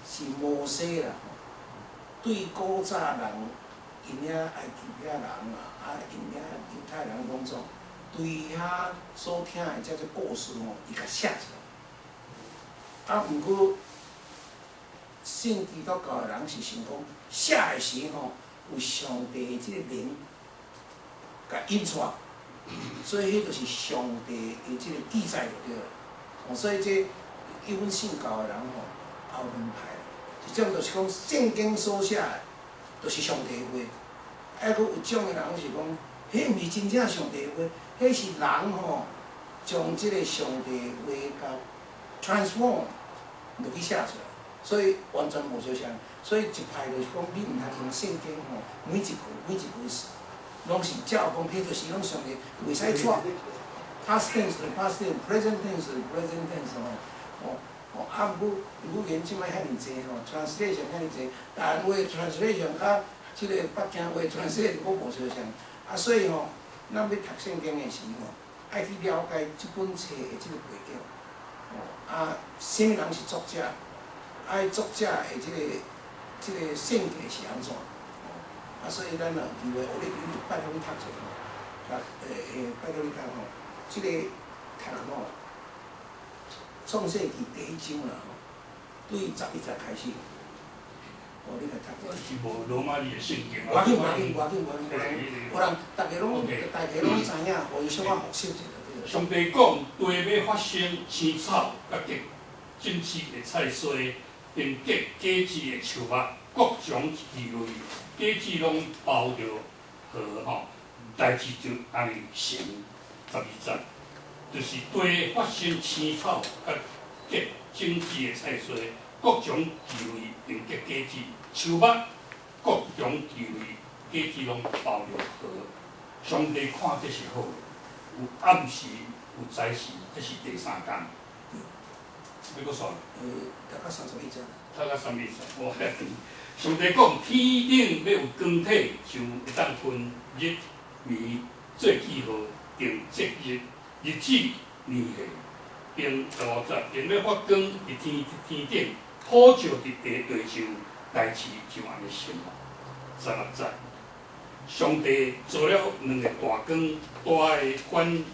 是摩西啦，對古早人。𪜶遐埃及遐人啊，啊，𪜶遐猶太人攏總對遐所聽的這個故事吼，伊共寫出來。啊，毋過信基督教的人是想講，寫的時吼有上帝的這個靈共引出來，所以彼就是上帝的這個記載就對了。哦，所以這一般信教的人吼，也有兩派，一種就是講聖經所寫的。就是上帝話，啊，閣有種的人是講，彼毋是真正上帝話，彼是人吼將這個上帝話共 transform 落去寫出來，所以完全無相像。所以一派就是講，你毋通用聖經吼，每一句每一句詞，攏是照講，彼就是攏上帝，袂使錯。past tense 就 past tense，present tense 就 present tense 吼，吼，啊，毋過語言這擺遐爾濟吼，translation 遐爾濟，台灣話 translation 佮這個北京話 translation 閣無相像，啊，所以吼，咱欲讀聖經的時吼，愛去了解這本冊的這個背景，吼，啊，啥物人是作者，啊，作者的這個性格是按怎，啊，所以咱若有機會，哦，你拜託你讀者吼，拜託你讀吼，這個讀吼。創世記第一章啦吼，對11節開始，哦，你來讀。我是無羅馬字的聖經。無要緊，無要緊，無要緊，無要緊，有人，逐家攏，大家攏知影，予伊小可復習一下就對。上帝講，地欲發生青草，佮結種子的菜蔬，並結果子的樹木，各種其類，果子攏包著核吼，代誌就按呢成。12節。就是地發生青草，佮結種子的菜蔬，各種其類，並結果子樹木，各種其類，果子攏包著核。上帝看這是好的，有暗時，有早時，這是第三工。欲閣煞？讀到31節。讀到31節，我遐長。上帝講，天頂欲有光體，就會當分日、暝做記號，定節日。日子年歲，並15節，並欲發光佇天頂，普照佇地上，代誌就按呢成。16節，上帝造了兩個大光，大的管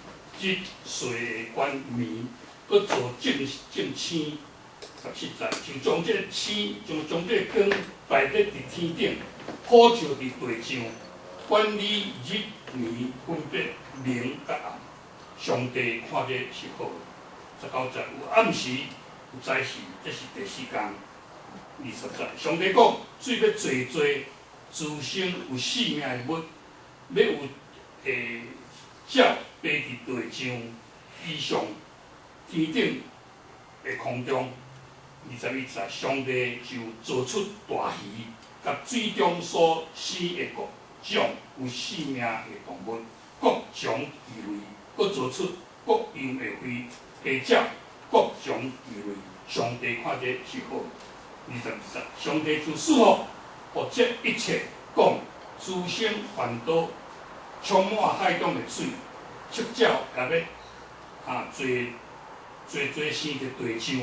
日，細的管暝，閣造眾星。17節，就將這個星，就將這個光擺佇天頂，普照佇地上，管理日暝，分別明佮暗。上帝看這是好的。19節，有暗時，有早時，這是第四工。20節，上帝講，水欲濟濟，滋生有生命的物，欲有鳥飛佇地上以上天頂的空中。21節，上帝就造出大魚，佮水中所生的各種有生命的動物，各種其類，閣造出各樣的飛鳥，各種滋味。上帝看這是好。22節，上帝就賜福，予這一切講，滋生繁多，充滿海中的水，赤鳥也欲啊，濟濟濟生佇地上，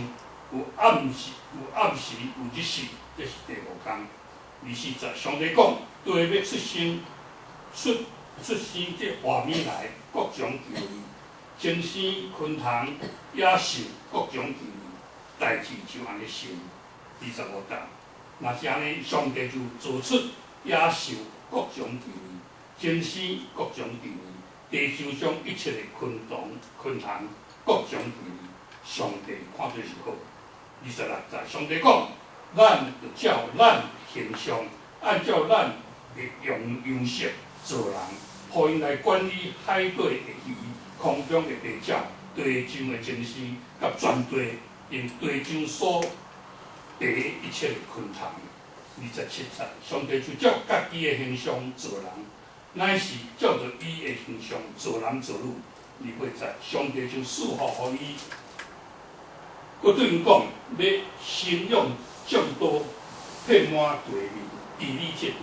有暗時有暗時有日時，這是第五工。24節，上帝講，地欲出生出出生這活物來，各種滋味，增生昆蟲野獸各種滋味，代誌就按呢成。25節，若是按呢，上帝就造出野獸各種滋味，增生各種滋味，地球上一切的昆蟲昆蟲各種滋味，上帝看做是好。26節，上帝講，咱就照咱的形象，按照咱的樣樣式造人，予𪜶來管理海底的魚、空中的飛鳥、地上的精生，佮全地用地上所爬一切的昆蟲。27節，上帝就照家己的形象造人，乃是照著伊的形象造男造女。28節，上帝就賜福予伊，閣對𪜶講，欲生養眾多，遍滿地面，治理這地，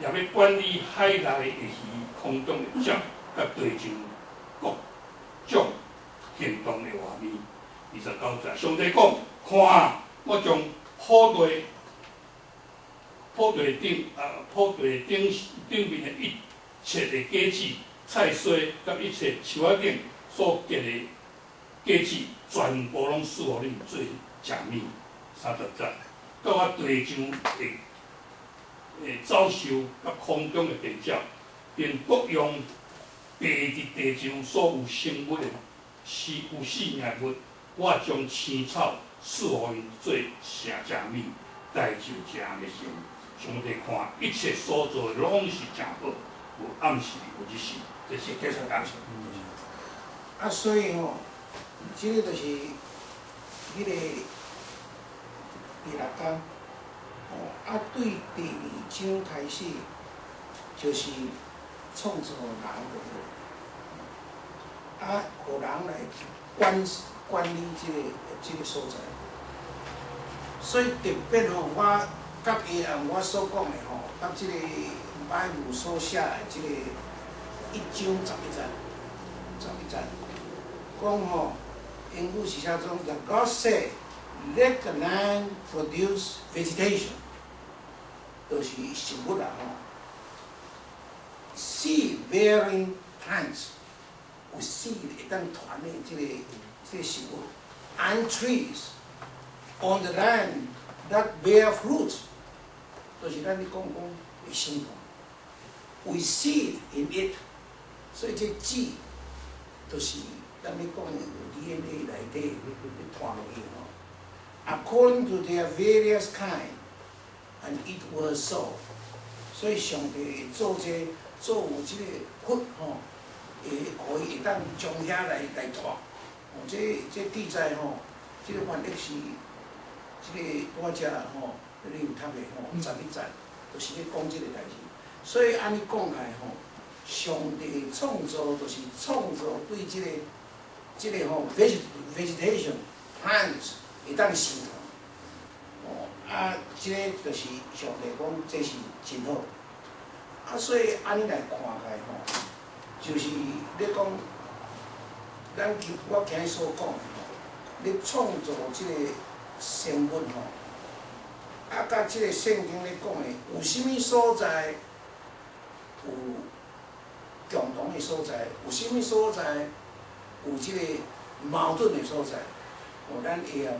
也欲管理海內的魚、空中的鳥，佮地上各種行動的活物。29節，上帝講：看，我將普地、普地頂啊，普地頂頂面的一切的果子、菜蔬，佮一切樹仔頂所結的果子，全部攏賜予恁做食物。30節，到我地上的的走獸，佮空中的飛鳥，並各樣爬佇地上所有生物的是有生命的物，我將青草賜予𪜶做食食物，代誌就按呢成。上帝看一切所做的攏是誠好，有暗時有日時，這是繼續講。啊，所以吼，這个就是彼个第六工，吼，啊，對第二章開始就是創造人就好，啊，予人來管管理這個所在。所以特別吼，我佮伊按我所講的吼，佮這個 Bible 所寫的這個一章十一節，十一節，講吼，英語是寫做 The God said, Let the land produce vegetation，就是植物啦吼。Seed bearing plants，有 seed 會當傳的這個植物，and trees on the land that bear fruits，就是咱咧講講會生團，with seed in it，所以這籽就是咱咧講的有 DNA 內底咧傳落去吼。According to their various kind, and it was so。所以上帝會做這個做有這個骨吼，會予伊會當將遐來來傳。哦，這這記載吼，這個翻譯是這個拄仔吼，你有讀的吼，十一節，就是咧講這個代誌。所以按呢講起來吼，上帝創造就是創造對這個這個吼 vegetation plants 會當生團。哦，啊，這個就是上帝講這是真好。啊，所以按呢來看起來吼，就是咧講，咱今我今日所講的吼，咧創造這個生物吼，啊，佮這個聖經咧講的，有啥物所在有共同的所在，有啥物所在有這個矛盾的所在，哦，咱會用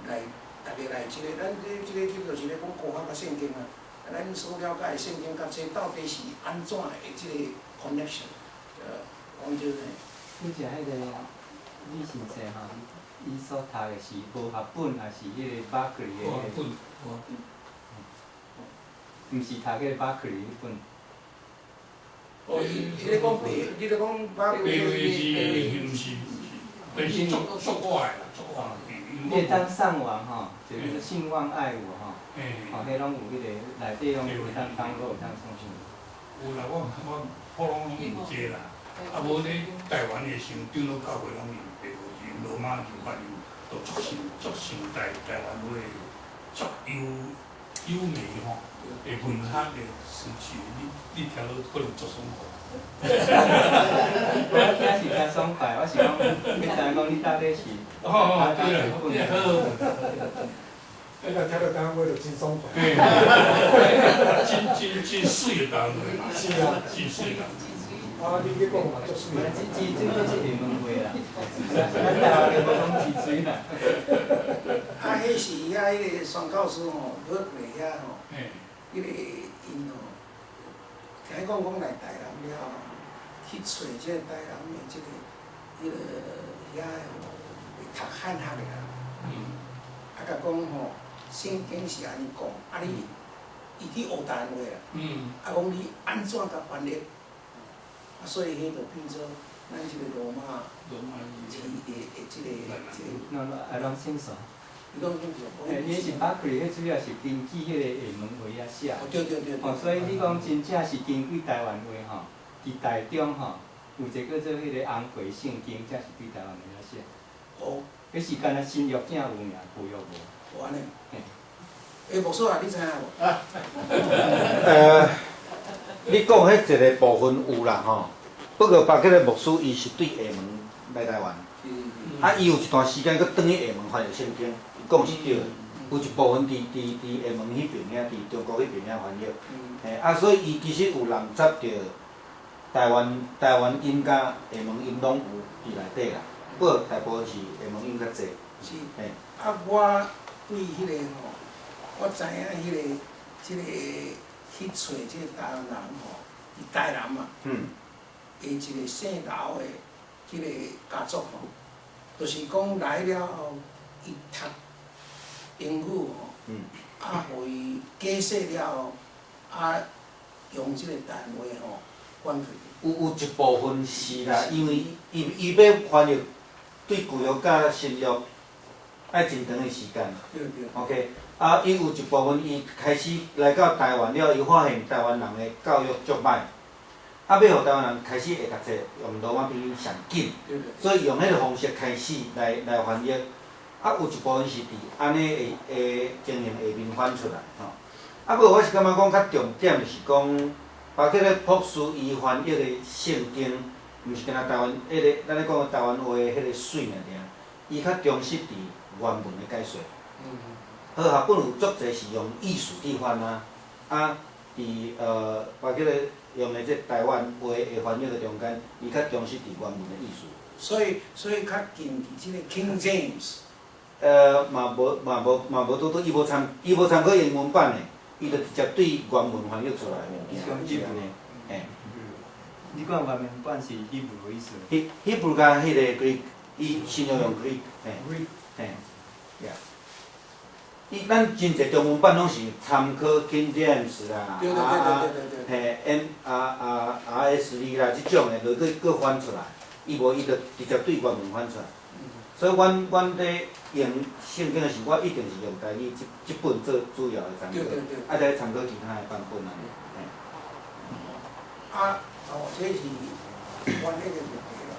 來逐家來這個，咱這這個這就是咧講科學佮聖經啊。咱所了解的聖經佮這到底是按怎的這個 connection？講這個。拄才彼個李先生吼，伊所讀的是和合本，抑是彼個 Barclay 的？和合本，和合本。毋是讀彼個 Barclay 彼本。哦，伊咧講白，你咧講巴白話是毋是毋是，但是足足我的啦，足我的。你會當上網吼，就是信望愛有吼，吼，彼攏有彼個內底攏有會當 download 當上去。有啦，我普攏攏用這啦，啊無咧台灣的時陣，長老教會攏用白話字，羅馬字發音，都足像足像台灣話足優優美吼的文學的詞句，你聽落可能足爽快。我聽是聽爽快，我是講，欲知影講你到底是。哦哦，對啦，對好。你若聽著台灣話就真爽快。嘿，真真真媠的台灣話啦。是啊。真媠啦。啊，你去講嘛足媠。這這這是廈門話啦，咱台灣話無講真媠啦。啊，彼是遐彼個宣教師吼，伯克利遐吼，彼個𪜶吼，聽講講來台南了後，去揣這個台南的這個彼個遐吼，會讀漢學的人，啊，共講吼，聖經是按呢講，啊你，伊去學台灣話啦，啊講你按怎共翻譯，啊所以彼就變做咱這個羅馬字的這個這個。 No no, I don't think so. 你講清楚。嘿，伊是巴克利，彼主要是根據彼個廈門話遐寫。哦，對對對。哦，所以你講真正是根據台灣話吼，佇台中吼，有一個叫做彼個紅皮聖經，才是對台灣話遐寫。哦。彼是敢若新約囝有爾，舊約無。哦，按呢。嘿。欸，牧師啊，你知影無？你講彼一个部分有啦吼，不過巴克利牧師伊是對廈門來台灣，啊，伊有一段時間閣轉去廈門翻譯聖經，伊講是對的，有一部分佇廈門彼邊遐，佇中國彼邊遐翻譯，嘿，啊，所以伊其實有籠雜著台灣音佮廈門音攏有佇內底啦，不過大部分是廈門音較濟。是。嘿。啊，我對彼个吼，我知影彼个這个去揣這個台灣人吼，佇台南嘛，的一個姓劉的這個家族吼，就是講來了後，伊讀英語吼，啊，予伊解釋了後，啊，用這個台灣話吼翻去。有一部分是啦，因為伊欲翻譯對舊約佮新約愛真長的時間。對對。 OK，啊，伊有一部分伊開始來到台灣了，伊發現台灣人的教育足䆀，啊，欲予台灣人開始會讀冊，用羅馬拼音上緊，所以用彼个方式開始來翻譯。啊，有一部分是佇按呢的情形下面翻出來吼。啊，不過我是感覺講較重點是講，巴克利博士伊翻譯的聖經，毋是干焦台灣彼个咱咧講的台灣話的彼个媠爾爾，伊較重視佇原文的解說。和合本有足濟是用意思去翻啊，啊，佇巴克利用的這台灣話的翻譯的中間，伊較重視佇原文的意思。所以較近佇這個 King James。嘛無拄拄，伊無參考英文版的，伊就直接對原文翻譯出來的物件，是按呢，嘿。你講原文版是 Hebrew 的意思？ Hebrew 佮彼個 Greek，伊新約用 Greek，嘿，嘿，呀。伊咱真濟中文版攏是參考 King James 啦，啊嘿 N 啊啊 RSV 啦，這種的，落去閣翻出來，伊無伊就直接對原文翻出來。所以阮咧用聖經的時，我一定是用台語這本做主要的參考，啊再參考其他的版本按呢。啊，哦，這是翻譯的問題啦。啊，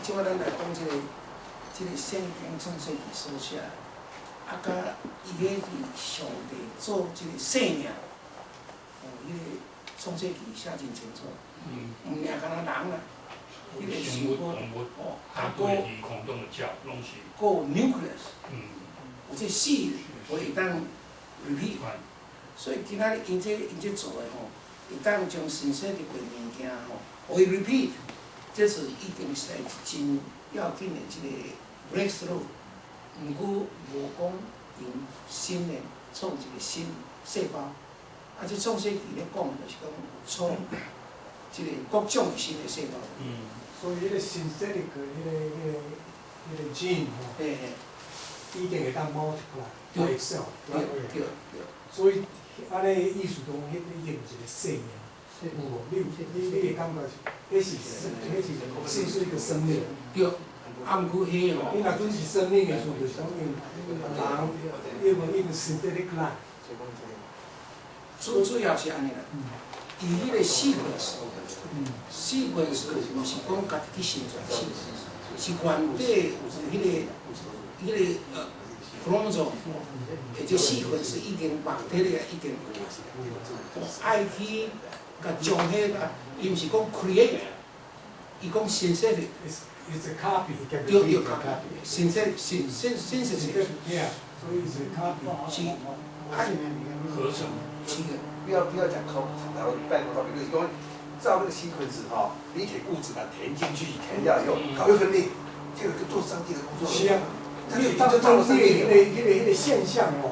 這擺咱來講這個聖經創世記所寫，啊，佮伊彼是上帝做這個生命，哦，彼個創世記寫真清楚，毋爾干焦人啦。生物、動物，啊，閣空中的鳥，攏是。閣有 nucleus，有這 seed 會當 repeat，所以今仔日𪜶這做的吼，會當將 synthetic 的物件吼，予伊 repeat，這是一定是真要緊的這個 breakthrough。毋過無講用新的創一個新細胞，啊，這創世記咧講的就是講創這個各種的新的細胞。所以彼個 synthetic 彼個 gene 吼，已經會當 multiply by itself，對對對。所以按呢意思講，彼已經有一個生命，有無？你有你會感覺是，彼是是不是一個生命？對，啊，毋過彼吼，你若準是生命的時陣，就是講因人因為 synthetic life。主要是按呢啦，伊彼個 sequence，sequence 毋是講家己去生出來 sequence，是原底有彼个 chromosome，或者 sequence 已經 bacteria 已經有啊，愛去共將彼個，伊毋是講 create，伊講 synthetic。 It's a copy. 對對，copy，synthetic synthesis。 Yeah，所以是 copy。是，合成。是的。不要講 copy，然後拜託 copy，就是講照那個 sequence 哈，你鐵物質把它填進去，填掉以後，它會分裂，這個就做上帝的工作。是啊，你當當這個現象哦，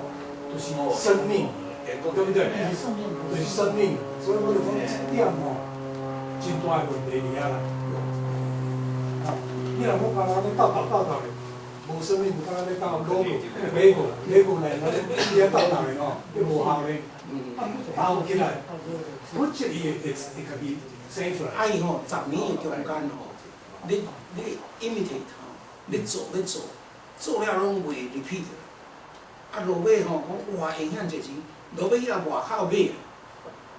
就是生命，對不對？就是生命，所以我就講這點哦，真大的問題佇遐啦。啊，你若講干焦咧鬥鬥鬥鬥咧，無生命就敢若咧鬥滷買過買過來，你遐鬥鬥咧吼，你無效咧。鬥起來，不這伊會會家己生出來。啊，伊吼10年的中間吼，你 imitate 吼，你做咧做，做了攏袂 repeat。啊，落尾吼講哇，影響濟錢，落尾伊若外口買，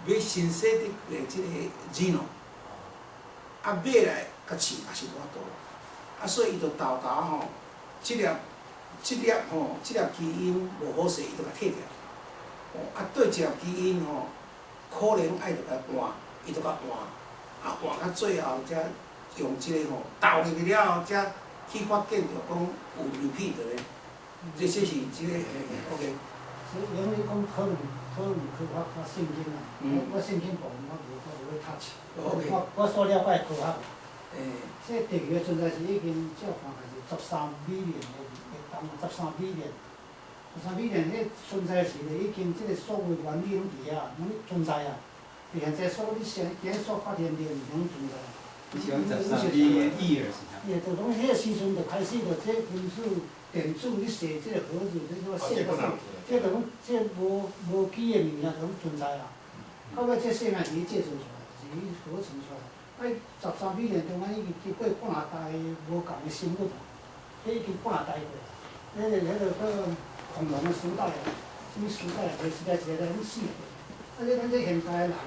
買 synthetic 的這個 genome，啊買來共試也是無法度。啊，所以伊就沓沓吼，這粒吼，這粒基因無好勢，伊就共剔掉。哦，啊，對一粒基因吼，可能愛著共換，伊就共換，啊換到最後才用這個吼投入去了後，才去發現著講有 repeat 咧。這是這個 OK。所以因為講討論科學佮聖經啊，我聖經部分我無去 touch。我數了解科學。這地球的存在是已經照看來是13 billion 的當，十三 billion。13 billion 彼存在時就已經這個所有原理攏佇遐，攏存在啊。現在所你現今所發現的物件攏存在。你是講13 billion years 是伊就講彼個時陣就開始就這金屬、電子，你踅這個盒子，這個線個這就講這無機的物件就攏存在啊。到尾這生命是伊製造出來，是伊合成出來。啊，13 billion 中間已經經過幾若代無仝的生物啊，彼已經幾若代過啊。彼個恐龍的時代啊，啥物時代啊，一個時代一個來攏死過。啊，這咱這現代的人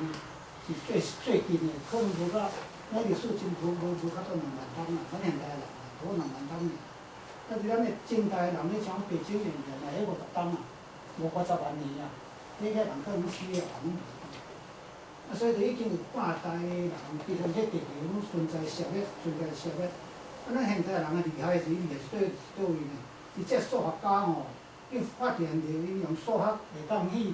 是最最近的，可能無甲咱歷史真無較到2萬冬啊，咱現代的人啊，無2萬冬爾。啊，是咱的近代的人，你像北京猿人啊，彼50冬啊，550萬年啊，彼個人可能死了，攏無。啊，所以就已經有半代的人，其實這地球攏存在社會，存在社會。啊，咱現代人的厲害是厲害是佗位呢？伊這數學家吼，伊發現著伊用數學會當去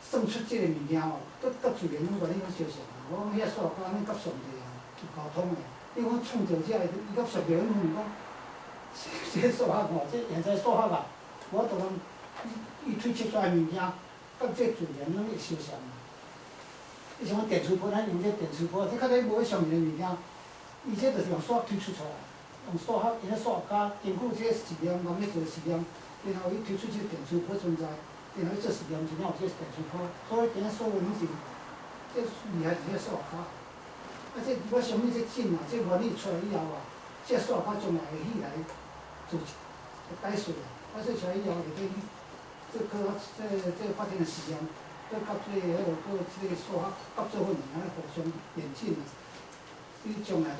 算出這個物件吼，閣自然攏原理攏相像啊。我講遐數學家按呢佮上帝啊有溝通的，你講創造者，伊佮上帝攏問講，這數學吼，這現在數學啊，我就講伊推測出來物件，佮這自然攏會相像。你像講電磁波，咱用這電磁波，這較早無彼上面的物件，伊這就是用數學推測出來，用數學，𪜶數學家根據這個實驗，慢慢做實驗，然後伊推出這個電磁波存在，然後伊做實驗真正有這個電磁波，所以今仔所有攏是這厲害是這數學家。啊，這我相信這真啊，這原理出來以後啊，這數學家將來會起來做解釋啊。啊，所以出來以後就去這科學這發展的實驗。閣佮這個彼落閣這個數學合做伙，按呢互相演進啊。你將來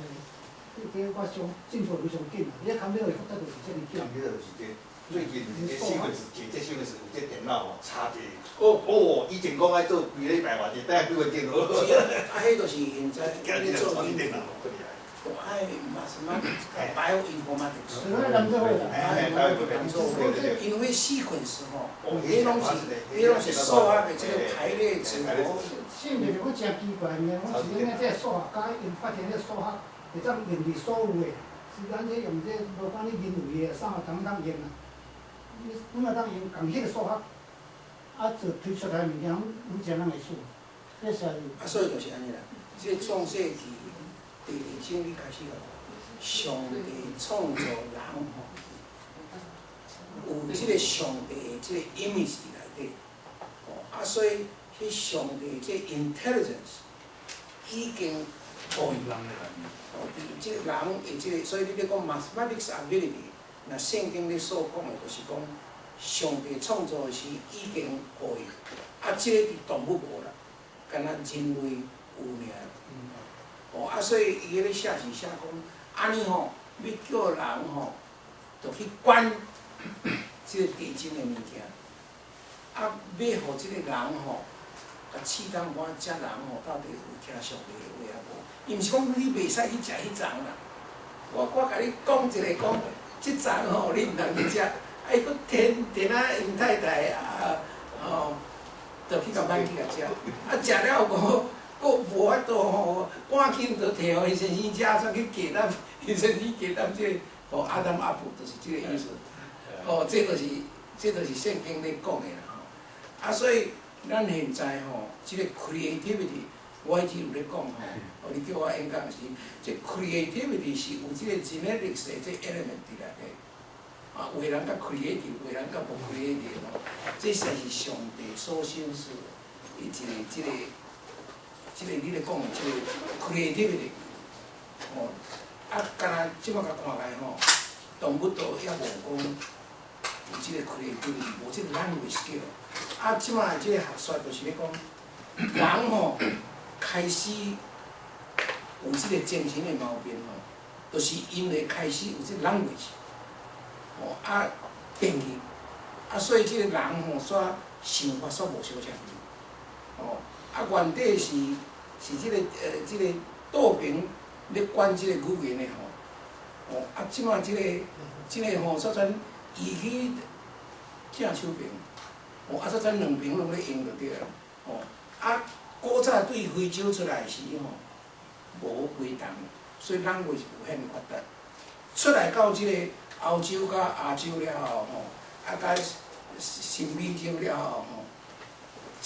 就，這我想進步非常緊啊！你 computer 會發達就是這麼緊。 computer 就是這最近這 sequence 這 sequence 有這電腦哦，查者哦哦，以前講愛做幾禮拜偌濟，等下幾分鐘就好。是啊，啊，彼就是現在咧做電腦。我愛 mathematics、bioinformatics。是咱人做伙啦。因為 sequence 吼，彼攏是數學的這個排列組合。是毋是講誠奇怪呢？我是感覺這數學家𪜶發現這數學會當用佇所有的，是咱這用這無管你人類的啥物當當用啊，你阮會當用仝彼個數學，啊做推出來物件，攏誠人會輸。這是。啊，所以就是按呢啦，這創世記第二章你開始講，上帝創造人吼，有這個上帝的這個 image 佇內底，吼啊，所以彼上帝這 intelligence 已經予伊，哦，佇這個人的這個，所以你咧講 mathematics ability，若聖經咧所講的，就是講上帝創造的時已經予伊，啊，這個佇動物無啦，干焦人類有爾。哦，啊，所以伊彼咧寫是寫講，按呢吼，欲叫人吼，就去管這個地精的物件，啊，欲予這個人吼，共試探看這人吼到底有聽上帝的話抑無？伊毋是講你袂使去食彼叢啦，我共你講一个講，這叢吼你毋通去食，啊伊閣騙騙啊𪜶太太啊，吼，就去共挽去共食，啊食了後閣無法度吼，趕緊就提予伊先生食，煞去嫁擔伊先生嫁擔這個，予亞當阿婆就是這個意思。哦，這就是聖經咧講的啦吼。啊，所以咱現在吼，這個 creativity，我一直有咧講吼，哦，你叫我演講時，這 creativity 是有這個 genetics 的這 element 佇內底。啊，有的人較 creative，有的人較無 creative 吼，這實在是上帝所賞賜的，伊一個這個，這個你咧講的這個 creativity，吼，啊，敢若這擺共看來吼，動物都猶無講有這個 creativity，無這個 language skill。啊，這擺這個學說就是咧講，人吼開始有這個精神的毛病吼，就是因為開始有這個 language，吼啊變去，啊所以這個人吼煞想法煞無相像，吼啊原底是這個道平咧管這個語言的吼，吼啊這擺這個吼煞轉移去正手爿，吼啊煞轉兩爿攏咧用就對了，吼啊古早對非洲出來時吼無陪同，所以人話是無遐爾發達。出來到這個歐洲佮亞洲了後吼，啊佮新美洲了後吼，